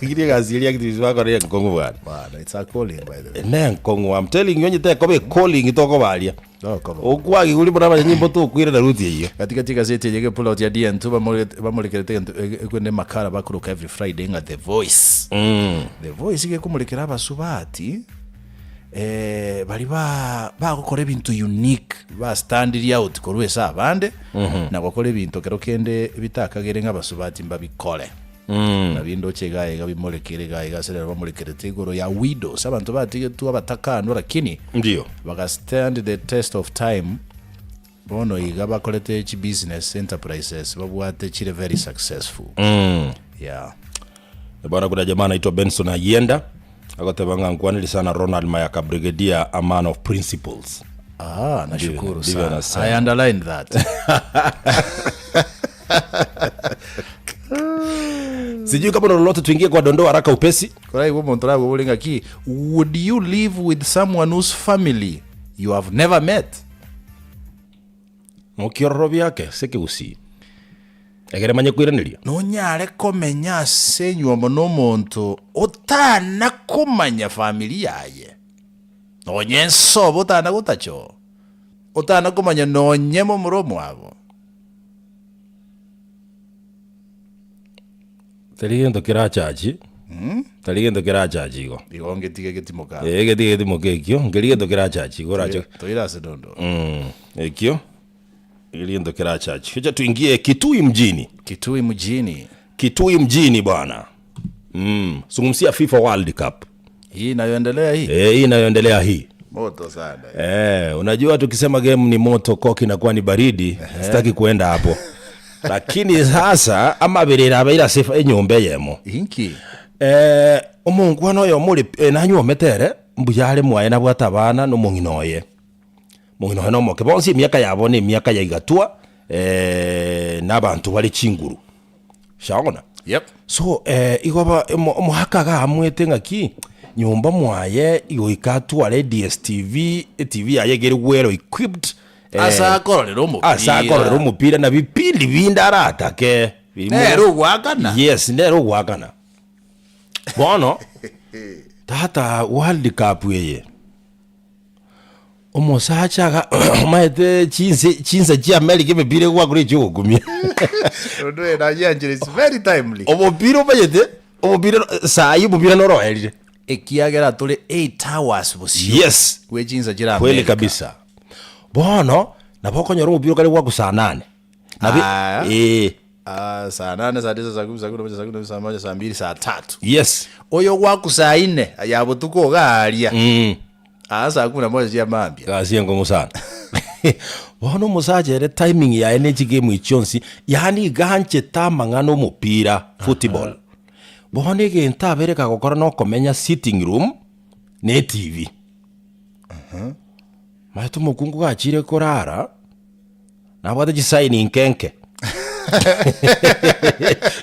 Speaker 1: Lakini egasi eria activists bakora enkong'u bwana.
Speaker 2: Bwana, it's a calling by the way.
Speaker 1: Ne enkong'u I'm telling you onye tekoba ecalling tokobaria.
Speaker 2: Tokoba.
Speaker 1: Okwagigwa buna abanyanyimbo tokwirana route eyio.
Speaker 2: Katikati egaseti eye egepulot ya DN2 bamorete- bamorekerete egento ege- ekwende emakara bakoroka every Friday ng'a The Voice. The Voice iga ekomorekera abasubati eh, baria ba bagokora ebinto unique bastandirie out korwa ase abande na gokora ebinto kero kende bitakagere ng'a abasubati mbabikore. Nabio ndoche iga iga bimorekere iga iga ase rero bamorekerete igoro ya widows abanto batigetwe abatakanwa lakini
Speaker 1: Ndio.
Speaker 2: baka stand the test of time bono iga bakorete chi business enterprises babwate chire very successful yeah.
Speaker 1: Bwana kuna jamaa anaitwa Benson Ayienda agoteba ng'a nkwaneri sana Ronald Mayaka Brigadier a man of principles.
Speaker 2: Ah, nashukuru
Speaker 1: Ndivyo
Speaker 2: sana.
Speaker 1: anasema.
Speaker 2: I underline that.
Speaker 1: Sijui kama una lolote tuingie kwa dondoo haraka upesi.
Speaker 2: Koraigwa omonto oragobore ng'aki, would you live with someone whose family you have never met?
Speaker 1: Mokiororo biake ase ekegusii. Ekere manye koiraneria.
Speaker 2: Nonyare komenya ase enywomo nomonto otana komanya family yaye, nonye ensobo otana gotacha oo, otana komanya nonye momura omwabo.
Speaker 1: Tari gento kerachachi, tari gento kerachachi igo.
Speaker 2: Igo ngetige getimoka.
Speaker 1: Ee getige getimoka ekio, nkeri gento kerachachi igo orache.
Speaker 2: Toire ase dondo.
Speaker 1: Mm, ekio nkeri gento kerachachi. Acha tuingie Kitui mjini.
Speaker 2: Kitui mjini.
Speaker 1: Kitui mjini bwana. Mm, zungumzia FIFA World Cup.
Speaker 2: Hii inayoendelea hii.
Speaker 1: Eh, hii inayoendelea hii.
Speaker 2: Moto sana.
Speaker 1: Eh, unajua tukisema game ni moto koki inakuwa ni baridi, sitaki kuenda hapo. Lakini sasa amabirira abeire ase enyomba eyemo.
Speaker 2: Inki?
Speaker 1: Eh, omongwana oyo omore eh, nanyuomete ere, mbuya are mwaye nabwate abana na omong'ina oye. Omong'ina oye nomoke, bonsi emiaka yabo na emiaka ya igatwa, eh, na abanto bare chinguru. Shaona?
Speaker 2: Yep.
Speaker 1: So eh, igo ba omo- omoaka iga amwete ng'aki, nyomba mwaye goika atware DSTV, etv yaye iga ere well equipped, eh,
Speaker 2: Ase akororera omopira.
Speaker 1: ase akororera omopira na bipindi binde aratake. Birimo-
Speaker 2: Nere ogoakana.
Speaker 1: Yes, nere ogoakana. Bono, tata World Cup eye, Omosacha aga omaete chinse chinsa chia America emepira egwakora echi ogokumia.
Speaker 2: Onde oyo nachianchire it's very timely.
Speaker 1: Omopira omanyete, omopira sahi omopira noroerire.
Speaker 2: Ekiagera tore 8 hours bosio
Speaker 1: Yes.
Speaker 2: bwe chinsa chire
Speaker 1: Kweli
Speaker 2: America.
Speaker 1: kabisa. Bono, nabo okonyora omopira okare gwaku saa nane. Nabi,
Speaker 2: Ah.
Speaker 1: eh,
Speaker 2: Ah, saa nane saa tisa saa kumi saa kumi na moja saa kumi na mbili saa moja saa mbili saa tatu
Speaker 1: yes.
Speaker 2: oyo gwaku saa ine ya botuko iga aria
Speaker 1: Mm.
Speaker 2: aa saa kumi na moja chia mambia
Speaker 1: Gasi enkong'u sana. Bono omosacha ere timing yaye ne chigame echi chionsi, yaani iga anchete amang'ana omopira, football. Bono egento abere kagokora nokomenya sitting room na etv. Maete omokungu gachire korara, nabwate chisaini nke nke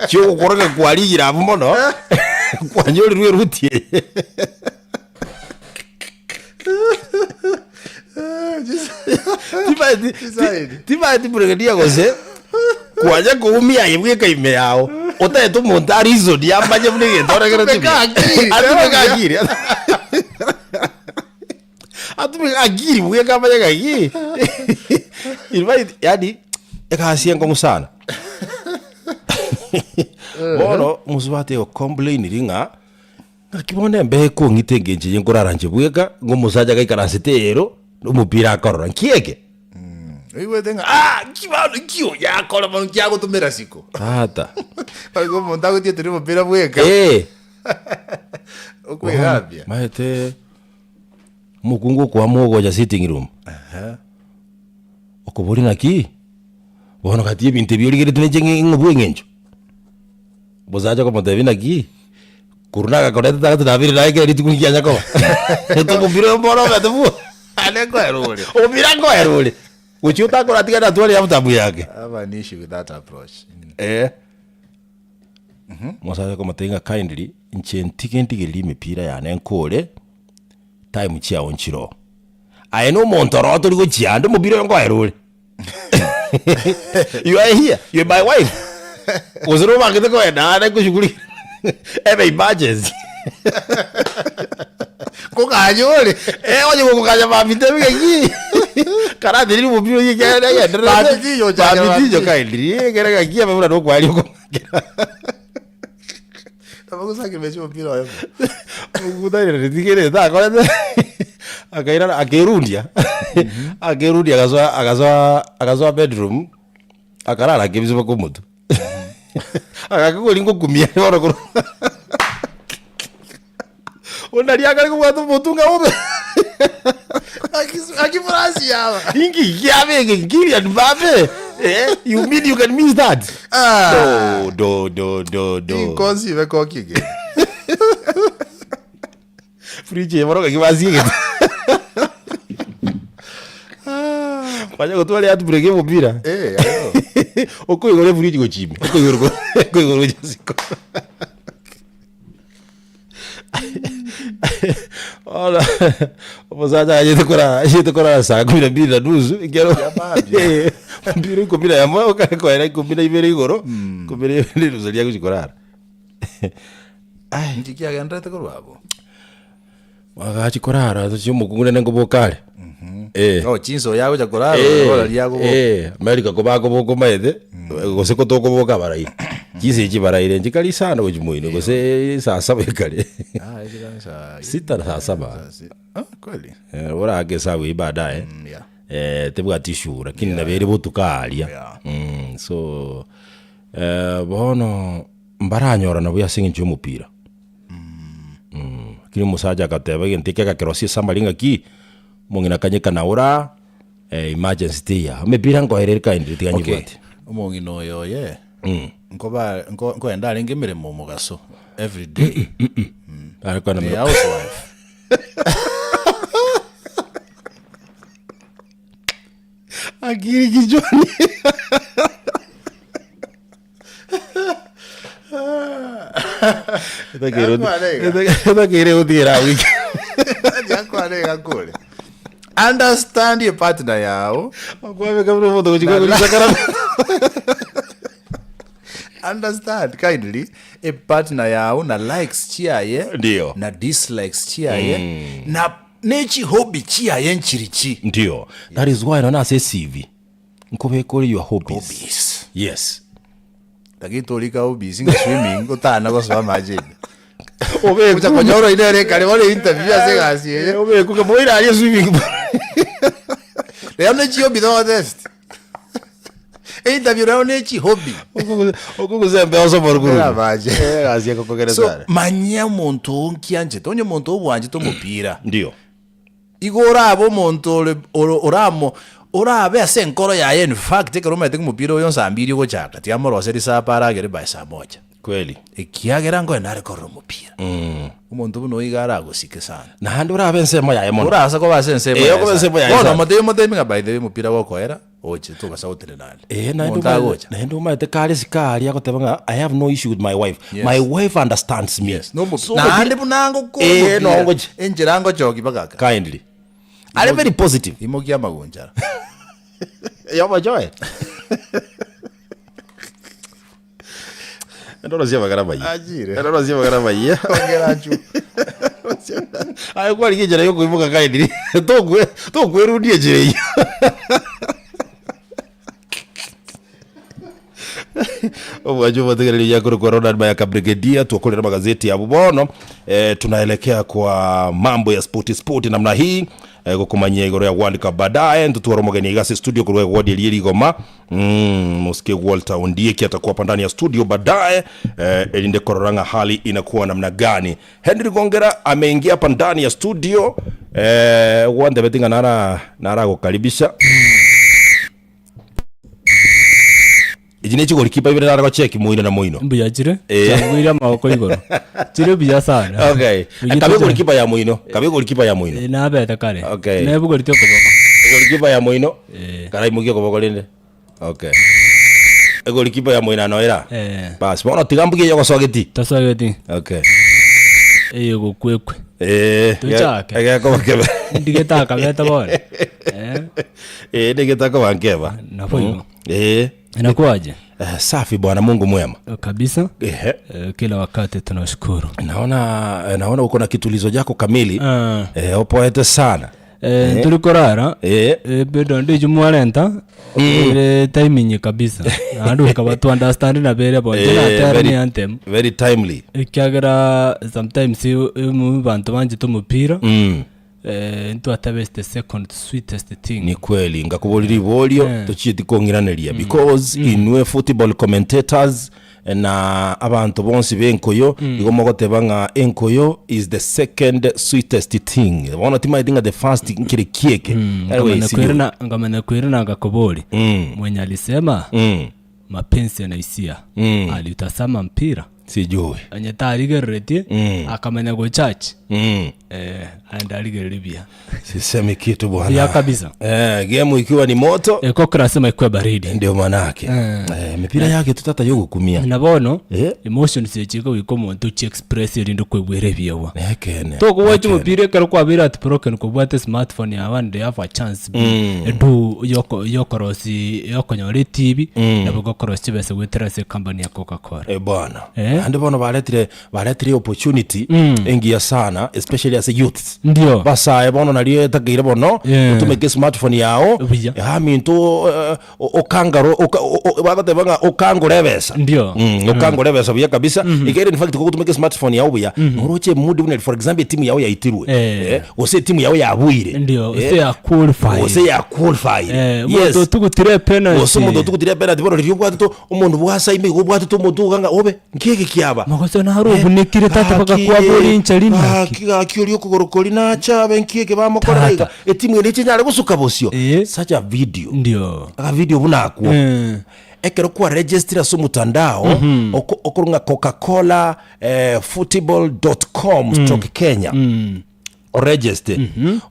Speaker 1: chiogokora ng'a kwarigire abwo mono, kwanyorirwe eruti eye. Timaeti
Speaker 2: Design.
Speaker 1: timaeti brigadier gose kwanya koumia aye bweka ime yao otaete omonto a reason yamanye buna egento oregerete
Speaker 2: Atumeke akili.
Speaker 1: atumeke akili atumeke akili bweka amanye ng'aki Invite yaani egasi enkong'u sana bono mosubati egocomplainiri ng'a Naki bono embeyo ekong'ita engencho eye nkorara inche bweka, ng'a omosacha gaikaransete eero, na omopira akorora. Nki eke?
Speaker 2: Oigwete ng'a ah, nki bono nki oyo akora bono nki agotomera siko?
Speaker 1: Tata.
Speaker 2: Barabwo omonto agotietera omopira bweka.
Speaker 1: Eh.
Speaker 2: Okwegambia.
Speaker 1: Maete omokungu okoamua ogocha sitting room. Okoboria naki, bono gati ebinto ebi origeretie ninche ng'e ng'obua eng'encho. Omosacha okomotebia naki, korwa nagakorete tagete nabeire naye kera rituko nkianya koba. Omopira oyo bono obete bwo.
Speaker 2: Ande nkoera ore.
Speaker 1: Omopira nkoera ore. Gochia otakoratiga natware half-time yake.
Speaker 2: I have an issue with that approach.
Speaker 1: Eh. Omosacha okomotebia ng'a kindly, inche ntige ntigererie emepira yane nkore, time chiago nchiroo. Aye na omonto oroo tori gochia ande, omopira oyo nkoera ore. You are here, you are my wife. Gose nobangete kogenda aande nkoshughulikia ebe emergency.
Speaker 2: Koganya ore.
Speaker 1: Eh, onye gokoganya mambia tebi ng'aki karatereri omopira oyio ekiagera nagendererete.
Speaker 2: Mambia tiyo ochake
Speaker 1: Mambia tiyo
Speaker 2: mambia.
Speaker 1: kindly, ekere ng'aki abe buna nokwaria okong'akera.
Speaker 2: Nabo gosakera omopira oyo.
Speaker 1: Ogotairereti kere takorete akairana akerundia akerundia agasoa agasoa agasoa bedroom akarara akebisa mpaka omotwe agakigwa ngokumia bono korwa onde aria akare kobwata omotwe ng'a obe
Speaker 2: Aki Fransi yaba.
Speaker 1: inki kiabe eke Kylian Mbappe eh you mean you can miss that
Speaker 2: Ah.
Speaker 1: do do do do do
Speaker 2: Inkonsibe kokige.
Speaker 1: Fridge eye bono gaki basiegete. Kwanya gotwara eheartbreak ya omopira.
Speaker 2: Eh, ayo.
Speaker 1: Okoigora efridge gochia ime, okoigora go- okoigora gochia isiko. Bono omosacha agachete korara achete korara saa kumi na mbili na nusu ekero
Speaker 2: Ya mambia.
Speaker 1: mpira ikomi na yamo okare koera ikomi na ibere igoro, ikomi na ibere na enusu riria agochia korara. Ai.
Speaker 2: Inki kiagenderete korwa abwo?
Speaker 1: Agachi korara ase omokungu nere nkoboka are. Eh.
Speaker 2: Oh, chinsa oyo agocha korara,
Speaker 1: Eh,
Speaker 2: orora riria agoboka.
Speaker 1: eh, America ko bakoboka omanyete, gose ko tokoboka baraire. Chinsa echi baraire nchikari isano gochia moino gose saa saba ekare.
Speaker 2: Ah, ekero saa
Speaker 1: Sita na saa saba.
Speaker 2: saa si- Ah, kweli?
Speaker 1: Eh, orake esabu eyio baadaye.
Speaker 2: Mm, yeah.
Speaker 1: Eh, tebwati issue lakini nabo ere botuko aria.
Speaker 2: Yeah.
Speaker 1: Mm, so eh, bono mbaranyorana buya ase eng'encho ya omopira. Lakini omosacha agateba egento eke agakerosia esummary ng'aki, omong'ina akanyekana ora, emergency teiyo aa, emepira nkoera ere kindly tiga
Speaker 2: Okay,
Speaker 1: nyebwate.
Speaker 2: omong'ina oyo oye, nkoba nko nkoenda arenge emeremo omogaso every day.
Speaker 1: Are kogenda
Speaker 2: A
Speaker 1: meremo.
Speaker 2: housewife.
Speaker 1: Akili kichwani. Etakeire gotigera abwo eke.
Speaker 2: Yakwarega kore. Understand your partner yao.
Speaker 1: Okwabeka buna omonto gochia kwegora isakara.
Speaker 2: Understand kindly a partner yao na likes chiaye
Speaker 1: Ndio.
Speaker 2: na dislikes chiaye na nechi hobby chiaye nchirichi.
Speaker 1: Ndio. That is why nonye ase ecv nkobeka ore your hobbies.
Speaker 2: Hobbies.
Speaker 1: Yes.
Speaker 2: Lakini torika hobbies ng'a swimming otana gosoa amache ime.
Speaker 1: Obe
Speaker 2: Gocha konyora oino ere ekare bono interview ase egasi eye.
Speaker 1: Obe kuka moira aria swimming pool.
Speaker 2: Rero ne chihobby togotest. Interview rero ne chihobby.
Speaker 1: Okogusembea osome orokoro.
Speaker 2: Era amache.
Speaker 1: Eh, egasi ekokogera
Speaker 2: So
Speaker 1: sana.
Speaker 2: manya omonto oo nkianchete, onye omonto obwanchete omopira.
Speaker 1: Ndio.
Speaker 2: Igo orabe omonto ore ore oramo orabe ase enkoro yaye in fact ekero omanyete ng'a omopira oyo nsaa mbiri ogochaka, tiga amoroserie supper aragere by saa moja.
Speaker 1: Kweli.
Speaker 2: Ekiagera nkoe nare korora omopira. Omonto buna oyo iga aragosike sana.
Speaker 1: Naende orabe ensemo yaye mono.
Speaker 2: Orase koba ase ensemo
Speaker 1: Eh,
Speaker 2: yaye
Speaker 1: okoba
Speaker 2: sana.
Speaker 1: ensemo yaye
Speaker 2: Bono
Speaker 1: sana.
Speaker 2: omotebi omotebi ng'a by the way omopira gokoera, oche tobasa gotenena ande.
Speaker 1: Eh, naende
Speaker 2: Omonto
Speaker 1: omanyete
Speaker 2: agocha.
Speaker 1: naende omanyete kare isiko aria agoteba ng'a I have no issue with my wife.
Speaker 2: Yes.
Speaker 1: My wife understands me.
Speaker 2: Yes. Nomo-
Speaker 1: So omopira-
Speaker 2: naende buna ngokora
Speaker 1: Eh,
Speaker 2: omopira,
Speaker 1: nongochi.
Speaker 2: enchera ngochoki bagaka.
Speaker 1: Kindly. Are very positive.
Speaker 2: Imokia amagunchara.
Speaker 1: Yobochoe. Endoro cia bagara bayie.
Speaker 2: Achire.
Speaker 1: Endoro cia bagara bayie.
Speaker 2: Ongera achu.
Speaker 1: Aye kwarigia enchera yokoimoka kaendiri. Tokwe tokwerundia enchera eyio. Omwancho omotegereri yakorokwa Ronald Mayaka Brigadier twakorera magazeti abo bono eh, tunaelekea kwa mambo ya spoti spoti namna hii eh, gokomanyia igoro ya World Cup baadaye ntutwara omogeni iga ase studio korwa egwodi eria erigoma mm, mosike Walter Ondieki atakuwa hapa ndani ya studio baadaye eh, erinde korora ng'a hali inakuwa namna gani Henry Gongera ameingia hapa ndani ya studio eh, gwantebeti ng'a nara naragokaribisha Echi ne chigolikipa ibere nare gocheki moino na moino.
Speaker 3: Mbuya chire
Speaker 1: Eh.
Speaker 3: chiabuire amagoko igoro chire buya sana
Speaker 1: Okay.
Speaker 3: Buya
Speaker 1: Kabe
Speaker 3: tocha-
Speaker 1: golikipa ya moino. Kabe golikipa ya moino.
Speaker 3: Eh, nabete kare
Speaker 1: Okay.
Speaker 3: nebugorete okoboko
Speaker 1: Golikipa ya moino.
Speaker 3: Eh.
Speaker 1: Karaimokia okoboko rende. Okay. Egolikipa ya moino anoera.
Speaker 3: Eh.
Speaker 1: Bas, bono tiga mbugie yogosogeti.
Speaker 3: tasogeti
Speaker 1: Okay.
Speaker 3: eye gokwekwe
Speaker 1: Eh.
Speaker 3: Tochake.
Speaker 1: Egekoba kebe.
Speaker 3: ndigete akabete bono Eh,
Speaker 1: Eh, nigetakoba nkeba.
Speaker 3: nabo igo
Speaker 1: Eh.
Speaker 3: inakuwaje
Speaker 1: Eh, safi bwana Mungu mwema.
Speaker 3: Eh, kabisa
Speaker 1: Ehe.
Speaker 3: Eh, kila wakati tunashukuru
Speaker 1: Naona eh, naona uko na kitulizo chako kamili.
Speaker 3: Ah.
Speaker 1: Eh, opoete sana.
Speaker 3: Eh, turi korara
Speaker 1: Eh.
Speaker 3: Eh, bedo ndi jumwarenta ere timing kabisa naende goika tu understand na bere bonde
Speaker 1: Eh,
Speaker 3: natera
Speaker 1: very-
Speaker 3: ni anthem
Speaker 1: Very timely.
Speaker 3: ekiagera sometimes mu bantu banchete omopira
Speaker 1: Mm.
Speaker 3: eh, ntwatebe is the second sweetest thing
Speaker 1: Ni kweli ngakuborire iborio
Speaker 3: Eh.
Speaker 1: tochieti kong'iraneria because inwe football commentators eh, na abanto bonsi b'enkoyo igo mogoteba ng'a enkoyo is the second sweetest thing bono timaeti ng'a the first nkere kieke Anyway,
Speaker 3: ngamanya
Speaker 1: sijui.
Speaker 3: kwirana ngamanya kwirana ngakobori
Speaker 1: Mm.
Speaker 3: mwenye alisema
Speaker 1: Mm.
Speaker 3: mapenzi yana hisia
Speaker 1: Mm.
Speaker 3: aliutazama mpira
Speaker 1: Sijui.
Speaker 3: onye tarigereretie
Speaker 1: Mm.
Speaker 3: akamanya gochurch
Speaker 1: Mm.
Speaker 3: eh, aende arigererie buya
Speaker 1: Sisemi kitu bwana.
Speaker 3: buya kabisa
Speaker 1: Eh, game ikiwa ni moto
Speaker 3: Eh, kokra lazima ikuwe baridi
Speaker 1: ndio manake. Eh, mipira yake tutata yogukumia.
Speaker 3: na bono
Speaker 1: Eh.
Speaker 3: emotions echi goika omonto ochi express erinde okoigwera ebiegwa
Speaker 1: Ekene.
Speaker 3: tokowacha omopira ekero kwabeire at broken kobwate smartphone yago and you have a chance edu yoko yokorosi yokonyora etibi nabo gokorosia chibesa goetera ase ecompany ya coca cola
Speaker 1: Eh, bwana
Speaker 3: Eh.
Speaker 1: ande bono baretire baretire opportunity engiya sana especially as a youths
Speaker 3: Ndio.
Speaker 1: basae bono nario etakeire bono
Speaker 3: Yeah.
Speaker 1: otumeke smartphone yao
Speaker 3: Buya.
Speaker 1: yaminto eh, o- okangaro oka- o- o- bagoteba ng'a okangore ebesa
Speaker 3: Ndio.
Speaker 1: Mm, okangore ebesa buya kabisa ekere in fact kogotumeka smartphone yao buya noroche emood buna for example etimu yao yaitirwe
Speaker 3: Eh.
Speaker 1: eh, gose etimu yao yabuire
Speaker 3: Ndio,
Speaker 1: Eh,
Speaker 3: ase ya qualify.
Speaker 1: gose ya qualify
Speaker 3: Eh,
Speaker 1: yes
Speaker 3: omonto otugutire penalty.
Speaker 1: gose omonto otugutire penalty bono riria obwatete omonto bwasaime igo obwatete omonto iga ng'a obe nkiege kiaba
Speaker 3: Mogoso naro obunekire tata
Speaker 1: Gaki,
Speaker 3: bagakwabora inchari naki.
Speaker 1: gaki gaki oria okogoro koria nachabe nkiege bamokorera
Speaker 3: Tata.
Speaker 1: iga etimu ere echinyare gosuka bosio
Speaker 3: Eh.
Speaker 1: such a video
Speaker 3: Ndio.
Speaker 1: aka video buna akwo
Speaker 3: Eh.
Speaker 1: ekero kwa registire ase omotandao oko- okorwa ng'a coca-cola eh, football.com stroke kenya oregiste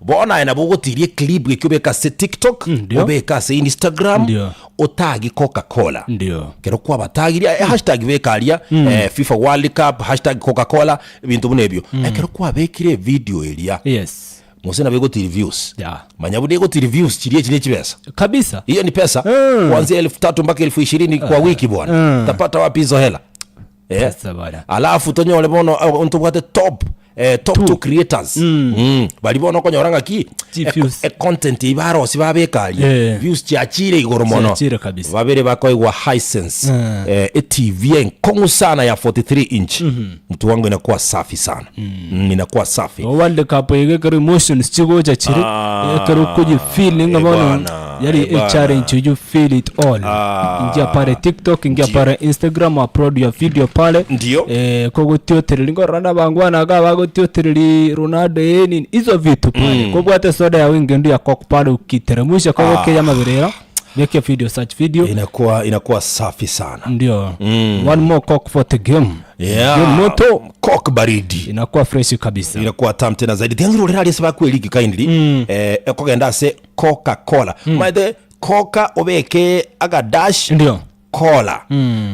Speaker 1: bono aye nabo ogotiria eclip geki obeke ase tiktok
Speaker 3: Ndio.
Speaker 1: obeke ase instagram
Speaker 3: Ndio.
Speaker 1: otagi coca-cola
Speaker 3: Ndio.
Speaker 1: kero kwabatagiria eh, hashtag beka aria eh, fifa world cup hashtag coca-cola ebinto buna ebio ekero kwabekire evideo eria
Speaker 3: Yes.
Speaker 1: mose nabo egotiri views
Speaker 3: Yeah.
Speaker 1: manya buna egotiri views chiria echi nechibesa
Speaker 3: Kabisa.
Speaker 1: hiyo ni pesa kuanzia elfu tatu mpaka elfu ishirini kwa wiki bwana utapata wapi hizo hela eh?
Speaker 3: Pesa bwana.
Speaker 1: alafu tonyore bono eh, ntobwate top eh, top two creators mm. bari bono okonyora ng'aki
Speaker 3: Chi
Speaker 1: e-
Speaker 3: views.
Speaker 1: e content eye barosi babeka aria
Speaker 3: Eh.
Speaker 1: views chiachire igoro mono
Speaker 3: Chiachire kabisa.
Speaker 1: babere bakoigwa hisense eh, etv enkong'u sana ya 43 inch mtu wangu inakuwa safi sana mm. inakuwa safi
Speaker 3: O World Cup iga ekero emotions chigocha chire
Speaker 1: Ah,
Speaker 3: ekero okoyefeel ng'a
Speaker 1: eh
Speaker 3: bono
Speaker 1: bwana,
Speaker 3: yari
Speaker 1: eh bwana.
Speaker 3: a challenge you feel it all
Speaker 1: Ah.
Speaker 3: ingia pale tiktok ingia pale instagram upload your video pale
Speaker 1: Ndio.
Speaker 3: eh, kogotiotereri ngorora na abangwana iga bagotiotereri Ronaldo eh nini hizo vitu pale kobwate soda ya wingi ndu ya coke pale ukiteremusha kogokeya amaberera make your video search video
Speaker 1: inakuwa inakuwa safi sana
Speaker 3: ndio one more coke for the game
Speaker 1: yeah.
Speaker 3: Game moto
Speaker 1: Coke baridi
Speaker 3: inakuwa fresh kabisa
Speaker 1: inakuwa tamu tena zaidi tiangirorera aria ase bakweligi kindly eh, ekogenda ase coca cola mm. maete coca obeke aga dash
Speaker 3: ndio.
Speaker 1: Cola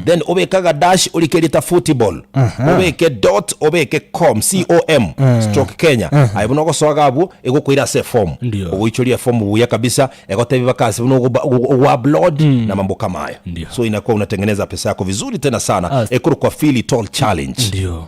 Speaker 1: then obeke agadash orike erieta football obeke dot obeke com com stroke Kenya aye buna ogosoa iga abwo egokoira ase eform
Speaker 3: Ndio.
Speaker 1: ogoichoria eform buya kabisa egotebia mpaka ase buna ogoba- ogo- ogo upload na mambo kama hayo
Speaker 3: Ndio.
Speaker 1: so inakuwa unatengeneza pesa yako vizuri tena sana
Speaker 3: As-
Speaker 1: ekorokwa Feel It All Challenge
Speaker 3: Ndio.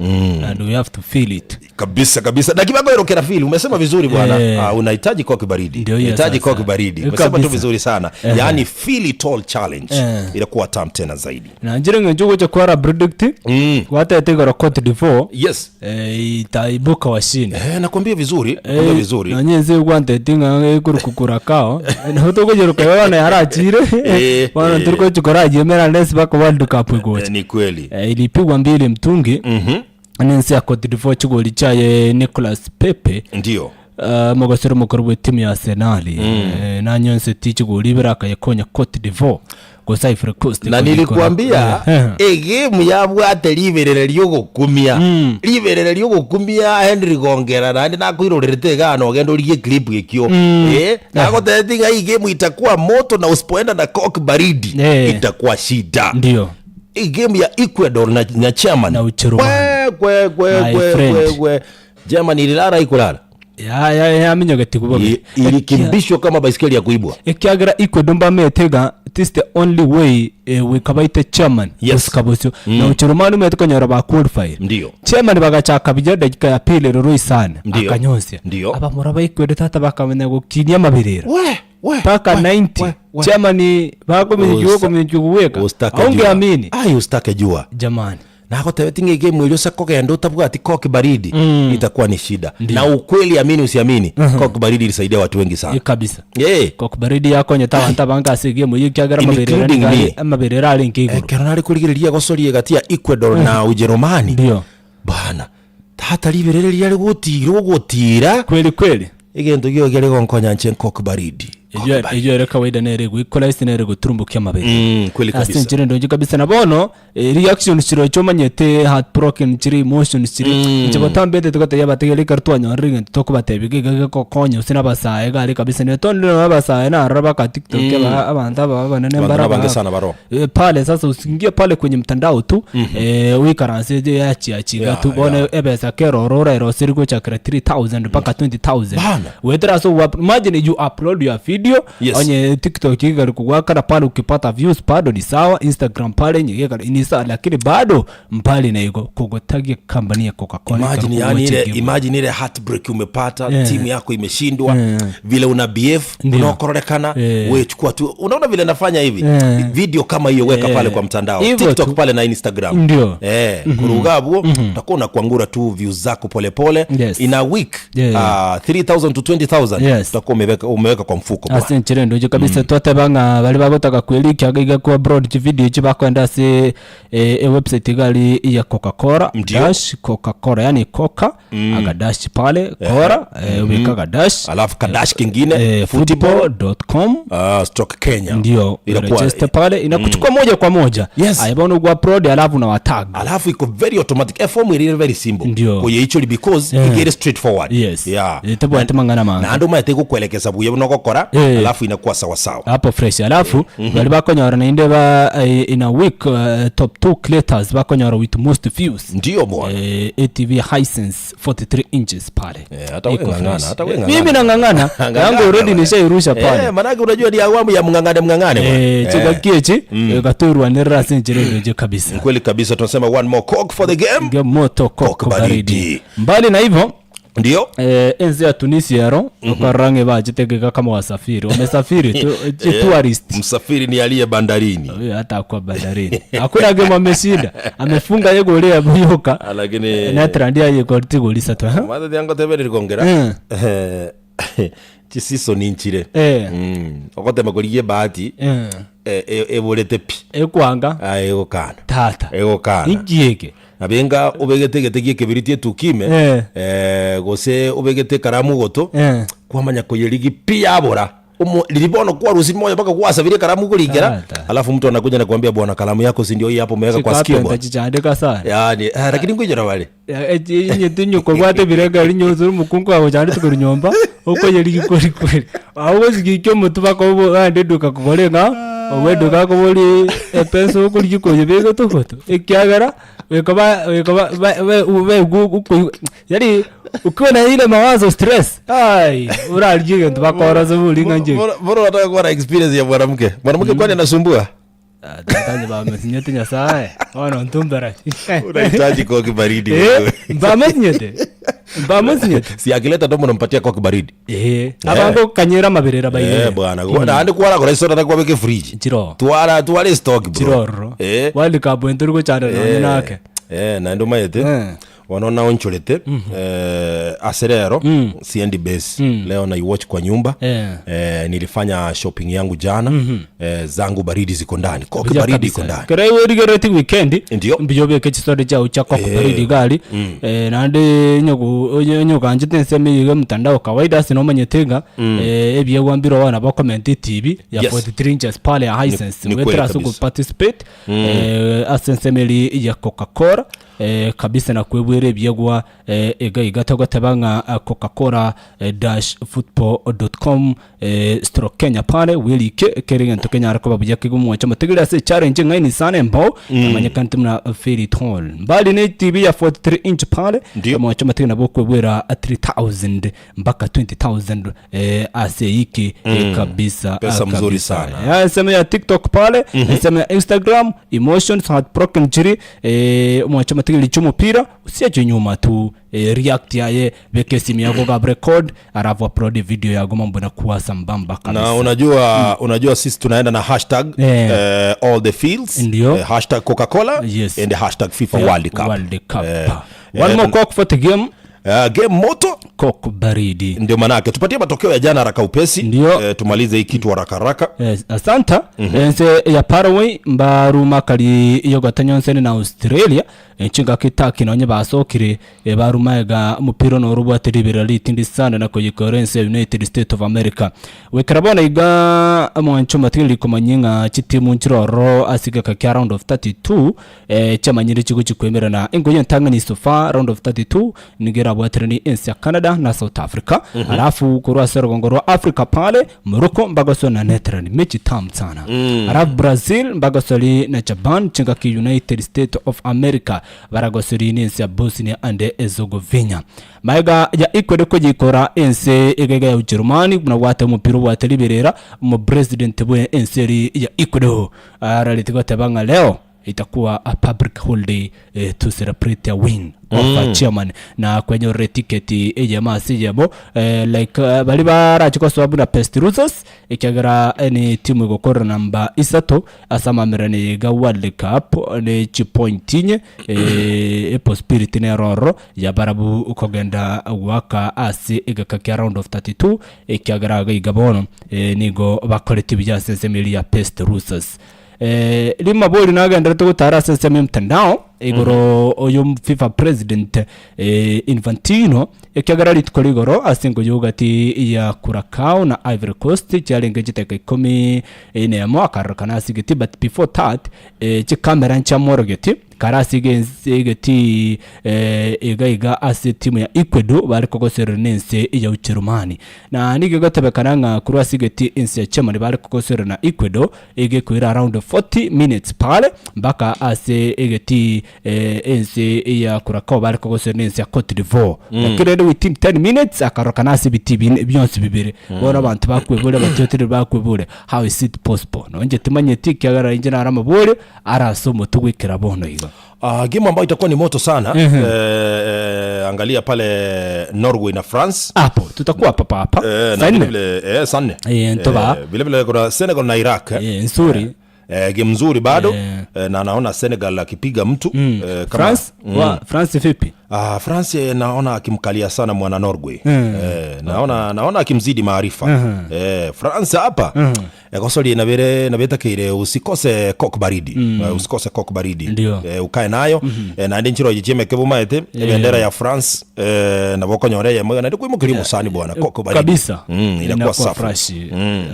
Speaker 3: And we have to feel it.
Speaker 1: kabisa kabisa na kibango hilo feel umesema vizuri bwana
Speaker 3: Eh.
Speaker 1: Ah, unahitaji koki baridi
Speaker 3: Ndio hiyo
Speaker 1: unahitaji
Speaker 3: sasa.
Speaker 1: koki baridi
Speaker 3: Eh,
Speaker 1: umesema tu
Speaker 3: kabisa.
Speaker 1: vizuri sana yaani feel it all challenge
Speaker 3: Eh.
Speaker 1: inakuwa tamu tena zaidi
Speaker 3: Na njire ng'encho gocha kwara predict
Speaker 1: mm.
Speaker 3: gwatete igoro Cote d'Ivoire
Speaker 1: yes
Speaker 3: eh, itaibuka washindi.
Speaker 1: eh, nakwambia vizuri nakwambia vizuri
Speaker 3: nonye nse gwanteti ng'a ekuruku kao nabo tokojeruka bono yarachire
Speaker 1: Eh,
Speaker 3: bono
Speaker 1: eh.
Speaker 3: turikochikora ajiemera unless baka World Cup egocha
Speaker 1: eh, ni kweli
Speaker 3: Eh, ilipigwa mbili mtungi
Speaker 1: mm-hmm.
Speaker 3: nense ya Cote d'Ivoire chigoli chaye Nicolas Pepe
Speaker 1: ndio
Speaker 3: uh, mogosero mokoro bwe timu ya Arsenal mm. eh, nanyonse ti chigoli ibere akayekonya Cote d'Ivoire gose Ivory Coast
Speaker 1: na nilikwambia egemu yabwate riberere riogokumia riberere riogokumia Henry Gongera naende nakoirorerete igaa nogenda origie clip ekio eh, nagotebeti ng'a hii game itakuwa moto na usipoenda na coke baridi
Speaker 3: Eh.
Speaker 1: itakuwa shida
Speaker 3: ndio
Speaker 1: hii game ya Ecuador na, na Germany
Speaker 3: Na Ujerumani.
Speaker 1: kwe kwe kwe
Speaker 3: My
Speaker 1: kwe
Speaker 3: friend.
Speaker 1: kwe kwe Germany ililala ikulala
Speaker 3: ya ya yaminyogeti kubobe
Speaker 1: I- ilikimbishwa kama baiskeli ya kuibwa
Speaker 3: ekiagera Ecuador mbametega this the only way eh, wikabaite chairman
Speaker 1: Yes.
Speaker 3: osika bosio na Ujerumani umete konyora ba qualify
Speaker 1: Ndio.
Speaker 3: chairman bagachaka bija dakika ya pili roroi sana
Speaker 1: Ndio.
Speaker 3: akanyonsia
Speaker 1: Ndio.
Speaker 3: abamura ba Ecuador tata bakamenya gukinia mabirira
Speaker 1: we we
Speaker 3: mpaka 90
Speaker 1: we, we.
Speaker 3: chairman bakomenyikiwa komenyikiwa
Speaker 1: Ustake jua.
Speaker 3: aungeamini
Speaker 1: Ai, ustake jua
Speaker 3: jamani
Speaker 1: nagotebeti ng'a egame eria ase kogenda otabwati koki baridi itakuwa ni shida na ukweli amini usiamini koki baridi ilisaidia watu wengi sana
Speaker 3: Ye kabisa
Speaker 1: yeah.
Speaker 3: kokubaridi yakonyete abanto abange ase egame eyio ekiagera amaberera
Speaker 1: Including
Speaker 3: nigo
Speaker 1: me.
Speaker 3: amaberera arenge igoro
Speaker 1: ekero nare korigereria gosoria egati ya Ecuador na Ujerumani
Speaker 3: Ndio.
Speaker 1: bana tata riberere riare gotira ogotira
Speaker 3: kweli kweli
Speaker 1: egento gio kiare gonkonya nche nkoki baridi
Speaker 3: Eyio eyio ere kawaida nere goikora ase nere goturumbokia amabere
Speaker 1: Mm, kweli
Speaker 3: ase
Speaker 1: kabisa
Speaker 3: enchera endongi kabisa na bono eh, reaction chirochio omanyete heartbroken chire emotions chire inche botambete togotebia abategereri ekero twanyorire egento tokobatebia iga iga gegokonya gose na abasae iga aria kabisa nigo tondire nonye abasae narora baka tiktok aba abanto aba abanene
Speaker 1: Abanto
Speaker 3: mbara
Speaker 1: nabange
Speaker 3: ba-
Speaker 1: sana baro.
Speaker 3: Eh, pale sasa usiingie pale kwenye mtandao tu eh, uikaranse yachiachiga
Speaker 1: Yeah,
Speaker 3: tu bono
Speaker 1: yeah.
Speaker 3: ebesa kero orora eroseri gochakera 3000 mpaka 20000
Speaker 1: Bana.
Speaker 3: wetera so up, imagine you upload your video
Speaker 1: Yes.
Speaker 3: onye tiktok igari kugwakana pale ukipata views bado ni sawa instagram pale nyigekara ni sawa lakini bado mbali na igo kugotagia company ya coca-cola
Speaker 1: Imagine
Speaker 3: ikari
Speaker 1: yani ile
Speaker 3: kugocha game.
Speaker 1: imagine ile heartbreak umepata
Speaker 3: Yeah.
Speaker 1: timu yako imeshindwa
Speaker 3: Yeah.
Speaker 1: vile una BF
Speaker 3: Ndio.
Speaker 1: unaokororekana
Speaker 3: Yeah.
Speaker 1: we chukua tu unaona vile nafanya hivi
Speaker 3: Yeah.
Speaker 1: video kama hiyo weka
Speaker 3: Yeah.
Speaker 1: pale kwa mtandao
Speaker 3: Hivyo
Speaker 1: TikTok
Speaker 3: tu.
Speaker 1: pale na Instagram
Speaker 3: Ndio.
Speaker 1: eh kuruga bwo utakuwa unakwangura tu views zako polepole
Speaker 3: Yes.
Speaker 1: in a week
Speaker 3: Yeah, yeah.
Speaker 1: 3000 to 20000
Speaker 3: Yes.
Speaker 1: utakuwa umeweka umeweka kwa mfuko bwana.
Speaker 3: ase enchera endoche kabisa twateba ng'a baria bagotaka kwerikia iga kwa abroad chivideo echi bakoenda ase eh, ewebsite iga ari ya coca-cola
Speaker 1: Ndio.
Speaker 3: dash coca-cola yani coca aga dash pale kora eh, weka aga dash
Speaker 1: alafu kadash kingine
Speaker 3: eh,
Speaker 1: football
Speaker 3: football.com
Speaker 1: stroke Kenya
Speaker 3: ndio
Speaker 1: Inakuwa-
Speaker 3: register pale inakuchukua moja kwa moja
Speaker 1: Yes.
Speaker 3: aya bono gwa upload alafu na watag
Speaker 1: alafu iko very automatic efomu iri very simple
Speaker 3: Ndio.
Speaker 1: koye ichori because
Speaker 3: Yeah.
Speaker 1: igere straightforward
Speaker 3: yes
Speaker 1: yeah
Speaker 3: Eh, tebwate mang'ana mange
Speaker 1: na andu maete gukuelekeza buya nogokora
Speaker 3: Eh.
Speaker 1: alafu inakuwa sawa sawa
Speaker 3: hapo fresh alafu bari bakonyora nainde ba eh, in a week uh, top 2 creators bakonyora with most views
Speaker 1: ndio bwana
Speaker 3: eh, ATV Hisense 43 inches pale
Speaker 1: Eh, hata we
Speaker 3: Iko
Speaker 1: ng'ang'ana,
Speaker 3: fresh.
Speaker 1: hata we
Speaker 3: Eh,
Speaker 1: ng'ang'ana.
Speaker 3: mimi nang'ang'ana yangu already nishairusha pale
Speaker 1: eh, manake unajua ni awamu ya mng'ang'ane mng'ang'ane bwana.
Speaker 3: eh,
Speaker 1: Eh,
Speaker 3: chigaki echi gaturwanirira ase enchera engencho kabisa
Speaker 1: kweli kabisa tunasema one more coke for the game
Speaker 3: Ge moto
Speaker 1: Coke
Speaker 3: koko
Speaker 1: baridi.
Speaker 3: baridi mbali na hivyo
Speaker 1: ndio
Speaker 3: eh, enzi ya Tunisia ero ukarange bachitegeka kama wasafiri wamesafiri tu, eh, tourist
Speaker 1: msafiri ni aliye bandarini
Speaker 3: Huyo hata akuwa bandarini hakuna game ameshinda amefunga ye goli ya buyoka
Speaker 1: Ah, lakini
Speaker 3: netrandia ye goli tigoli satu ha
Speaker 1: mathe yangotebereri kongera
Speaker 3: Mm.
Speaker 1: Eh, chisisoni nchire
Speaker 3: eh
Speaker 1: Mm. ogotema korigia ebahati
Speaker 3: eh
Speaker 1: eh, eh, eborete pi
Speaker 3: ekwanga
Speaker 1: Ah, egokana
Speaker 3: tata
Speaker 1: egokana
Speaker 3: inkieke
Speaker 1: nabenga obegete egete gia ekebiriti etukime
Speaker 3: Eh.
Speaker 1: eh, gose obegete ekaramu goto
Speaker 3: eh
Speaker 1: kwamanya koyerigi pi yabora Umo- lili bono kwarusi moyo mpaka kwasabiria karamu kuringera
Speaker 3: Tata.
Speaker 1: alafu mtu anakuja na kuambia bwana kalamu yako si ndio hii hapo umeweka kwa sikio
Speaker 3: chikapenta
Speaker 1: bwana
Speaker 3: chichandika sana
Speaker 1: yani eh, lakini ngwijora bale
Speaker 3: inye tinyuko bwate birenga rinyosuru mukungu agochande tukori nyomba okoyerigi kweli kweli ago sigikio omotu bakobo ande duka kogore ng'a. Obweduka akobori epesa okorigia koyebeka togoto, ekiagera goika ba goika ba ba ba baigwe okoigwa yaani ukiwa na ile mawazo stress aii orarigie egento bakore ase bori ng'a inche.
Speaker 1: Mbona mbona unataka kuwa na experience ya mwanamke? Mwanamke kwani anasumbua?
Speaker 3: Ah, tata onye bamesinyete Nyasaye, bono ntumbera.
Speaker 1: Unahitaji koki baridi.
Speaker 3: Eh,
Speaker 1: wewe.
Speaker 3: mbamesinyete, mbamesinyete.
Speaker 1: Si akileta domo unampatia koki baridi.
Speaker 3: Eh, abanto okanyera amaberera
Speaker 1: Eh
Speaker 3: bairire.
Speaker 1: bwana, naende kwaragora isoda takwabeka efridge.
Speaker 3: Chiroo.
Speaker 1: Twara twara estock bro.
Speaker 3: Chirororo.
Speaker 1: Eh.
Speaker 3: World Cup entori gochanda nonye nake.
Speaker 1: Eh, naende omanyete
Speaker 3: Eh.
Speaker 1: bono naonchorete eh, ase rero siendi base leo naiwatch kwa nyumba
Speaker 3: Eh.
Speaker 1: eh, nilifanya shopping yangu jana eh, zangu baridi ziko ndani koki
Speaker 3: Buya
Speaker 1: baridi
Speaker 3: kabisa.
Speaker 1: iko ndani
Speaker 3: Kero iwerigereti weekend
Speaker 1: Ndio.
Speaker 3: mbuya obeke chistori chiao chia cock
Speaker 1: Eh.
Speaker 3: baridi gari eh, naende onye onye onye oganchete ensemo eywo ya mtandao kawaida ase nomanyete ng'a eh, ebiegwa mbire bono nabo okomenta etibi ya
Speaker 1: Yes.
Speaker 3: 43 inches pale ya Hisense
Speaker 1: ni kweli
Speaker 3: goetera ase
Speaker 1: kabisa.
Speaker 3: ogoparticipate eh, ase ensemo eri ya Coca-Cola eh, kabisa na kwebwera ebiegwa eh, iga iga togoteba ng'a ah, Coca-Cola eh, dash football dot com eh, stroke Kenya pale werike kere egento kenyare koba buya kegima omwanche omotegerere ase echallenge eng'aini sana embao emanyekanete buna Fairy Tale mbali ne TV ya 43 inch pale
Speaker 1: Ndio.
Speaker 3: omwanche omotegerere nabo okwebwera 3000 mpaka 20000 eh, ase eyiki eh, kabisa
Speaker 1: Pesa
Speaker 3: ah,
Speaker 1: mzuri
Speaker 3: kabisa.
Speaker 1: sana.
Speaker 3: Ya, ensemo ya tiktok pale ensemo ya instagram emotions heartbroken chiri eh, omwanche omotegereri chi'omopira usiachwe nyuma tu eh, react yaye beka esimu yako gab record alafu upload video yago mambo inakuwa sambamba kabisa
Speaker 1: na unajua unajua sisi tunaenda na hashtag
Speaker 3: Eh.
Speaker 1: eh, all the fields
Speaker 3: Ndio.
Speaker 1: eh, hashtag coca-cola
Speaker 3: Yes.
Speaker 1: and hashtag fifa
Speaker 3: Yeah,
Speaker 1: world cup,
Speaker 3: World Cup.
Speaker 1: Eh,
Speaker 3: One
Speaker 1: eh,
Speaker 3: more cock for the game
Speaker 1: eh, game moto
Speaker 3: cock baridi
Speaker 1: ndio manake tupatie matokeo ya jana haraka upesi
Speaker 3: Ndio.
Speaker 1: eh, tumalize hii kitu haraka haraka
Speaker 3: Yes, asanta ense ya Paraguay mbaruma kari yogatanyonsene na Australia enchingaki taki nonye basokire eh, baruma ega mupira norobwate ribera ritindi sana na koyikora ense ya United States of America wekera bono iga omwancho matigeri komanya ng'a chitimu nchiroro ase egeka kia round of 32 eh, chiamanyire chigochi kwemerana engo yentang'ani so far round of 32 nigo erabwateranie ense ya Canada na South Africa alafu korwa ase orogongo rwa Africa pale Morocco mbagoswa na Netherlands mechi tamu sana alafu Brazil mbagosori na Japan chingaki United States of America baragosori na ense ya Bosnia and Herzegovina maega ya Ecuador koyikora ense egega ya Ujerumani buna bwate omopira obwate riberera omopresident bwe ense eri ya Ecuador arareti goteba ng'a leo Itakuwa a public holiday eh, to celebrate a win of a chairman na kwenyorera etiketi eyemo ase eyemo eh, like eh, baria barache gosoa buna best losers ekiagera eh, ni timu egokorera namba isato ase amamererano eye iga World Cup ne chipoint inye eh, epossibility nero ororo ya barabwo kogenda goaka ase egeka kia round of 32 ekiagera iga iga bono eh, nigo bakoreti buya ase ensemo eria ya best losers. Eh, rimabori nagenderete gotara ase ensemo y'omtandao igoro oyo FIFA president eh, Infantino ekiagera rituko rigoro ase engoyo gati ya Curacao na Ivory Coast chiarenge chidakika ikomi nemo akarorekana ase egeti but before that eh, chikamera nchiamworogeti kare ase egense egeti eh, iga iga ase etimu ya Ecuador bare kogoserera na ense ya Ujerumani na nigo egotebekana ng'a korwa ase egeti ense ya Germany bare kogoserera na Ecuador Egekoira around 40 minutes pale mpaka ase egetii eh, ense ya Curacao bare kogosera na ense ya Cote d'Ivoire lakini rende within 10 minutes akarorokana ase ebitii bine bionsi bibere bono abanto bakweboria abatiotereri bakweboria how is it possible nonye timanyeti ekiagera inche naro amaborio are ase omotwe goikera bono iga.
Speaker 1: Uh, game ambayo itakuwa ni moto sana eh, eh, angalia pale Norway na France
Speaker 3: Hapo tutakuwa papa hapa
Speaker 1: eh, na
Speaker 3: saa nne
Speaker 1: vile vile eh, saa nne
Speaker 3: Eh, ntoba.
Speaker 1: eh, vile vile kuna Senegal na Iraq eh.
Speaker 3: Eh, nzuri
Speaker 1: Eh, game nzuri bado eh. na naona Senegal akipiga mtu eh, kama,
Speaker 3: France wa France vipi
Speaker 1: Ah, France eh, naona akimkalia sana mwana Norway eh, naona naona akimzidi maarifa eh, France hapa eh, gosori nabere nabetakeire usikose kok baridi eh, usikose kok baridi
Speaker 3: Ndio.
Speaker 1: eh, ukae nayo eh, naende nchiro jichiemeke bumaete ebendera ya France eh, nabo okonyora eyemo iga naende koimokeria omosani bwana kok baridi
Speaker 3: kabisa
Speaker 1: mm, inakuwa safi
Speaker 3: fresh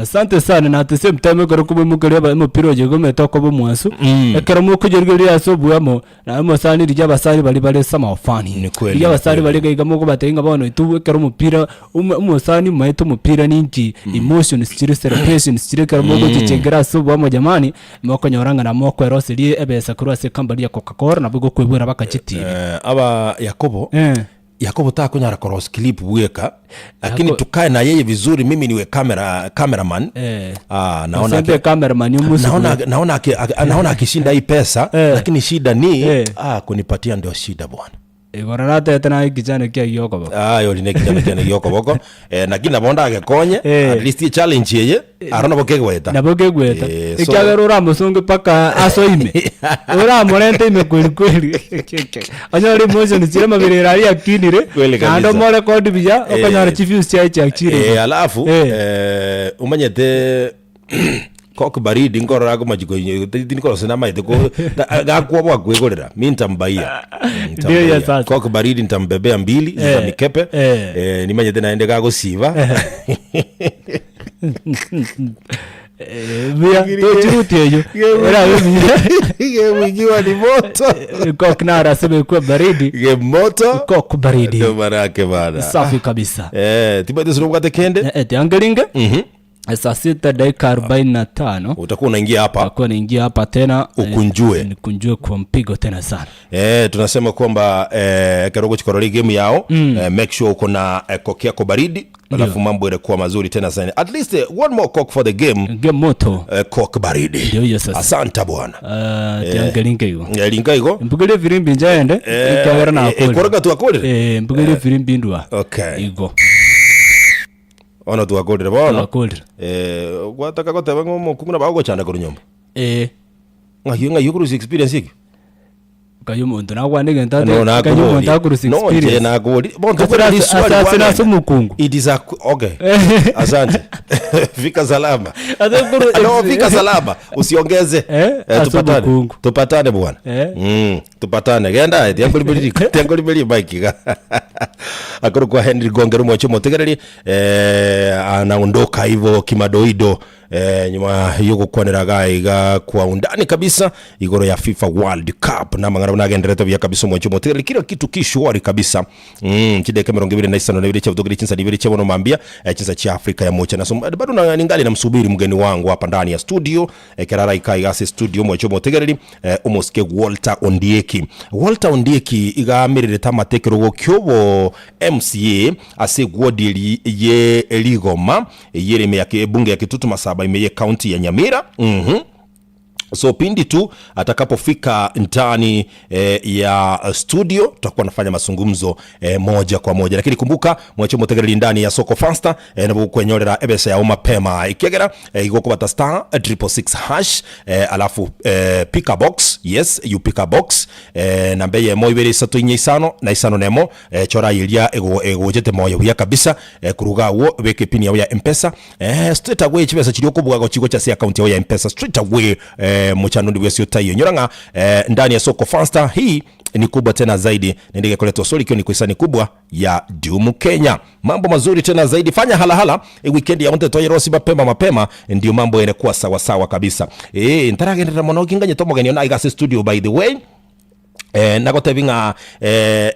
Speaker 3: asante sana na at the same time ekero koboimokeria aba- omopira oyo gomete okoba omwansu ekero mokojorigereria ase obuamo Na omosani rigia abasani baria bare somehow funny.
Speaker 1: Ni kweli,
Speaker 3: Rigia
Speaker 1: ni
Speaker 3: abasani
Speaker 1: kweli.
Speaker 3: baria iga iga mokobatebia ng'a bono intwe ekero omopira omo omosani omaete omopira ninki, emotions chire celebrations chire. ekero mogochichengera ase oboamo jamani, mokonyora ng'a namokweroseria ebesa korwa ase ecompany ya Coca-Cola nabo egokoibwera baka chitibi.
Speaker 1: Eh, aba Yakobo
Speaker 3: Eh.
Speaker 1: Yakobo takonyara korosia clip bweka lakini
Speaker 3: Yako-
Speaker 1: tukae na yeye vizuri mimi niwe camera cameraman
Speaker 3: Eh.
Speaker 1: ah, naona
Speaker 3: Osembe
Speaker 1: aki-
Speaker 3: cameraman omusuku.
Speaker 1: naona naona aki- aki- naona akishinda hii pesa
Speaker 3: Eh.
Speaker 1: lakini shida ni
Speaker 3: Eh.
Speaker 1: ah, kunipatia ndio shida bwana
Speaker 3: Igoro natete naye ekichane kiaye giokoboko.
Speaker 1: Ah, yori ne kijana kiane giokoboko eh, lakini nabo ndagekonye
Speaker 3: Eh.
Speaker 1: at least challenge eye aro nabo kegweta
Speaker 3: Nabo kegweta.
Speaker 1: Eh, so-
Speaker 3: Ekiagera oramosunge mpaka asoime. Oramorente ime kweli kweli. Onyore emotion chire amabere ere aria akinire.
Speaker 1: Kweli kabisa.
Speaker 3: Naende omorekodi buya
Speaker 1: Eh.
Speaker 3: okonyora chiviews chiaye chiachire.
Speaker 1: Eh, alafu
Speaker 3: Eh.
Speaker 1: eh, omanyete Coke baridi nkorora akomachiko tindikorosia namaete ko ta- gakwoboa kwegorera mi ntambaia
Speaker 3: Ndio hiyo sasa.
Speaker 1: Coke baridi ntambebea mbili
Speaker 3: Eh,
Speaker 1: za mikepe
Speaker 3: eh.
Speaker 1: eh, nimanyete naende gagosiba
Speaker 3: Eh, buya tochiruti eyo erabe buya
Speaker 1: Gemwigiwa ni moto
Speaker 3: Coke naro ase bekwa baridi
Speaker 1: gemoto
Speaker 3: Coke baridi
Speaker 1: ndo manake bana
Speaker 3: safi kabisa
Speaker 1: eh, tibaite sirobwate kende
Speaker 3: Eh, eh, tiangelinge Saa sita dakika 45
Speaker 1: utakuwa unaingia hapa
Speaker 3: takuwa naingia hapa tena eh,
Speaker 1: Ukunjue.
Speaker 3: nikunjue kwa mpigo tena sana
Speaker 1: Eh, tunasema kwamba eh, kidogo chikorori game yao mm. eh, make sure uko na eh, coke yako baridi alafu mambo yanakuwa mazuri tena sana at least eh, one more coke for the game
Speaker 3: game moto
Speaker 1: eh, coke baridi
Speaker 3: Ndio hiyo sasa.
Speaker 1: asante bwana
Speaker 3: uh, tiangelinge igo
Speaker 1: eh, linga igo
Speaker 3: mbugerie firimbi njaende ekiagera nakorire
Speaker 1: koroga twakorire
Speaker 3: Eh, mbugerie firimbi ndwa
Speaker 1: okay
Speaker 3: igo
Speaker 1: ono twakorire bono
Speaker 3: nakorire
Speaker 1: eh gwataka goteba ng'o omokungu nabo agochanda korwa nyomba
Speaker 3: eh
Speaker 1: ng'ai ng'ai okorusia experience eke
Speaker 3: kayo omonto nakwana egento ate
Speaker 1: No,
Speaker 3: kayo omonto
Speaker 1: nakoboria.
Speaker 3: akorusia
Speaker 1: No, nche
Speaker 3: experience
Speaker 1: nakoboria. Bonto
Speaker 3: Ase
Speaker 1: kweli
Speaker 3: ase-
Speaker 1: swali
Speaker 3: ase- ase
Speaker 1: bwana.
Speaker 3: nase omokungu.
Speaker 1: It is a okay. Asante. Fika salama.
Speaker 3: Ase kuru-
Speaker 1: No, fika salama. Usiongeze.
Speaker 3: Eh,
Speaker 1: Eh,
Speaker 3: ase
Speaker 1: tupatane.
Speaker 3: omokungu.
Speaker 1: Tupatane bwana.
Speaker 3: Eh.
Speaker 1: Mm, tupatane. Genda tiangoriberi tiangoriberi mic ga. Akoro kwa Henry Gongero mwacho motegereri eh anaondoka hivyo kimadoido eh, nyuma yogokwanera gaiga kwa undani kabisa igoro ya FIFA World Cup na mang'ana nagenderete buya kabisa omwancho omotegereri kila kitu kishwari kabisa mm, chideka 25 na ibere chia chinsa ibere chia bono mambia eh, chinsa chia Afrika ya mocha na so, bado na ningali namsubiri mgeni wangu hapa ndani ya studio eh, kerara ikai gase studio omwancho omotegereri eh, omosike Walter Ondieki Walter Ondieki igamirire tamatekerogo kiobo MCA ase gwodiri ye Rigoma yereme ya bunge ya Kitutu Masaba imeye county ya Nyamira mhm so pindi tu atakapofika ndani eh, ya studio tutakuwa nafanya mazungumzo eh, moja kwa moja lakini kumbuka mwacho mutegereri ndani ya soko fasta eh, nabo kwenyorera ebesa yao mapema ikiegera eh, igokobata star 666 hash eh, alafu eh, pick a box yes you pick a box eh, namba yemo ibere isato inya isano na isano nemo eh, chora iria egochete moyo buya kabisa eh, kuruga wo beke pin yao ya mpesa eh, straight away chibesa chiri okobwaga gochigo chia account yao ya mpesa straight away eh, muchano ndi wesio tayo nyora ng'a eh, ndani ya soko fasta hii ni kubwa tena zaidi nendege kuletwa sori ikiwa ni kuhisani kubwa ya Dumu Kenya. Mambo mazuri tena zaidi, fanya halahala e weekend ya onte toyerosi mapema mapema, ndio mambo yanakuwa sawa sawa kabisa. Eh, ntaragendera mono kinganye tomogeni ona igase studio by the way eh, nagotebi ng'a eh,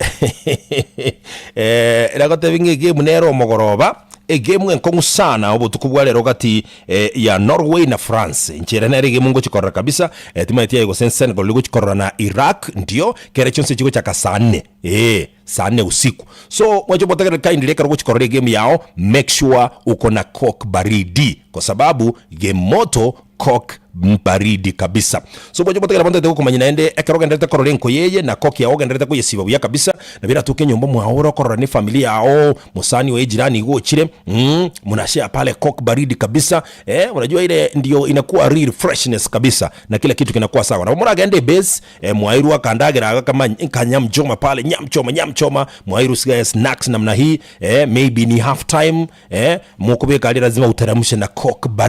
Speaker 1: eh, nagotebi ng'a egame nero omogoroba egame enkong'u sana obotuko bwa rero gati eh, ya Norway na France nchere nere egame ngochikorora kabisa eh, timaeti yaye gose Senegal igochikorora na Iraq ndio kere chionsi chigochaka saa nne eh, saa nne usiku so mwacho botegere kindly ekero gochikorora egame yao make sure uko na coke baridi kwa sababu game moto coke baridi kabisa so bojo botegera bonde gokumanya naende ekero ogenderete korora enko yeye na koki yao ogenderete koyesiba buya kabisa na biratuke nyomba mwao orokorora ni familia yao musani wa jirani igochire mm, munashare pale coke baridi kabisa eh, unajua ile ndio inakuwa real freshness kabisa na kila kitu kinakuwa sawa na muragende base eh, mwairu akandagira kama kanyamchoma pale nyamchoma nyamchoma mwairu siga snacks namna hii eh, maybe ni half time eh, mukubika ali lazima uteremshe na coke baridi.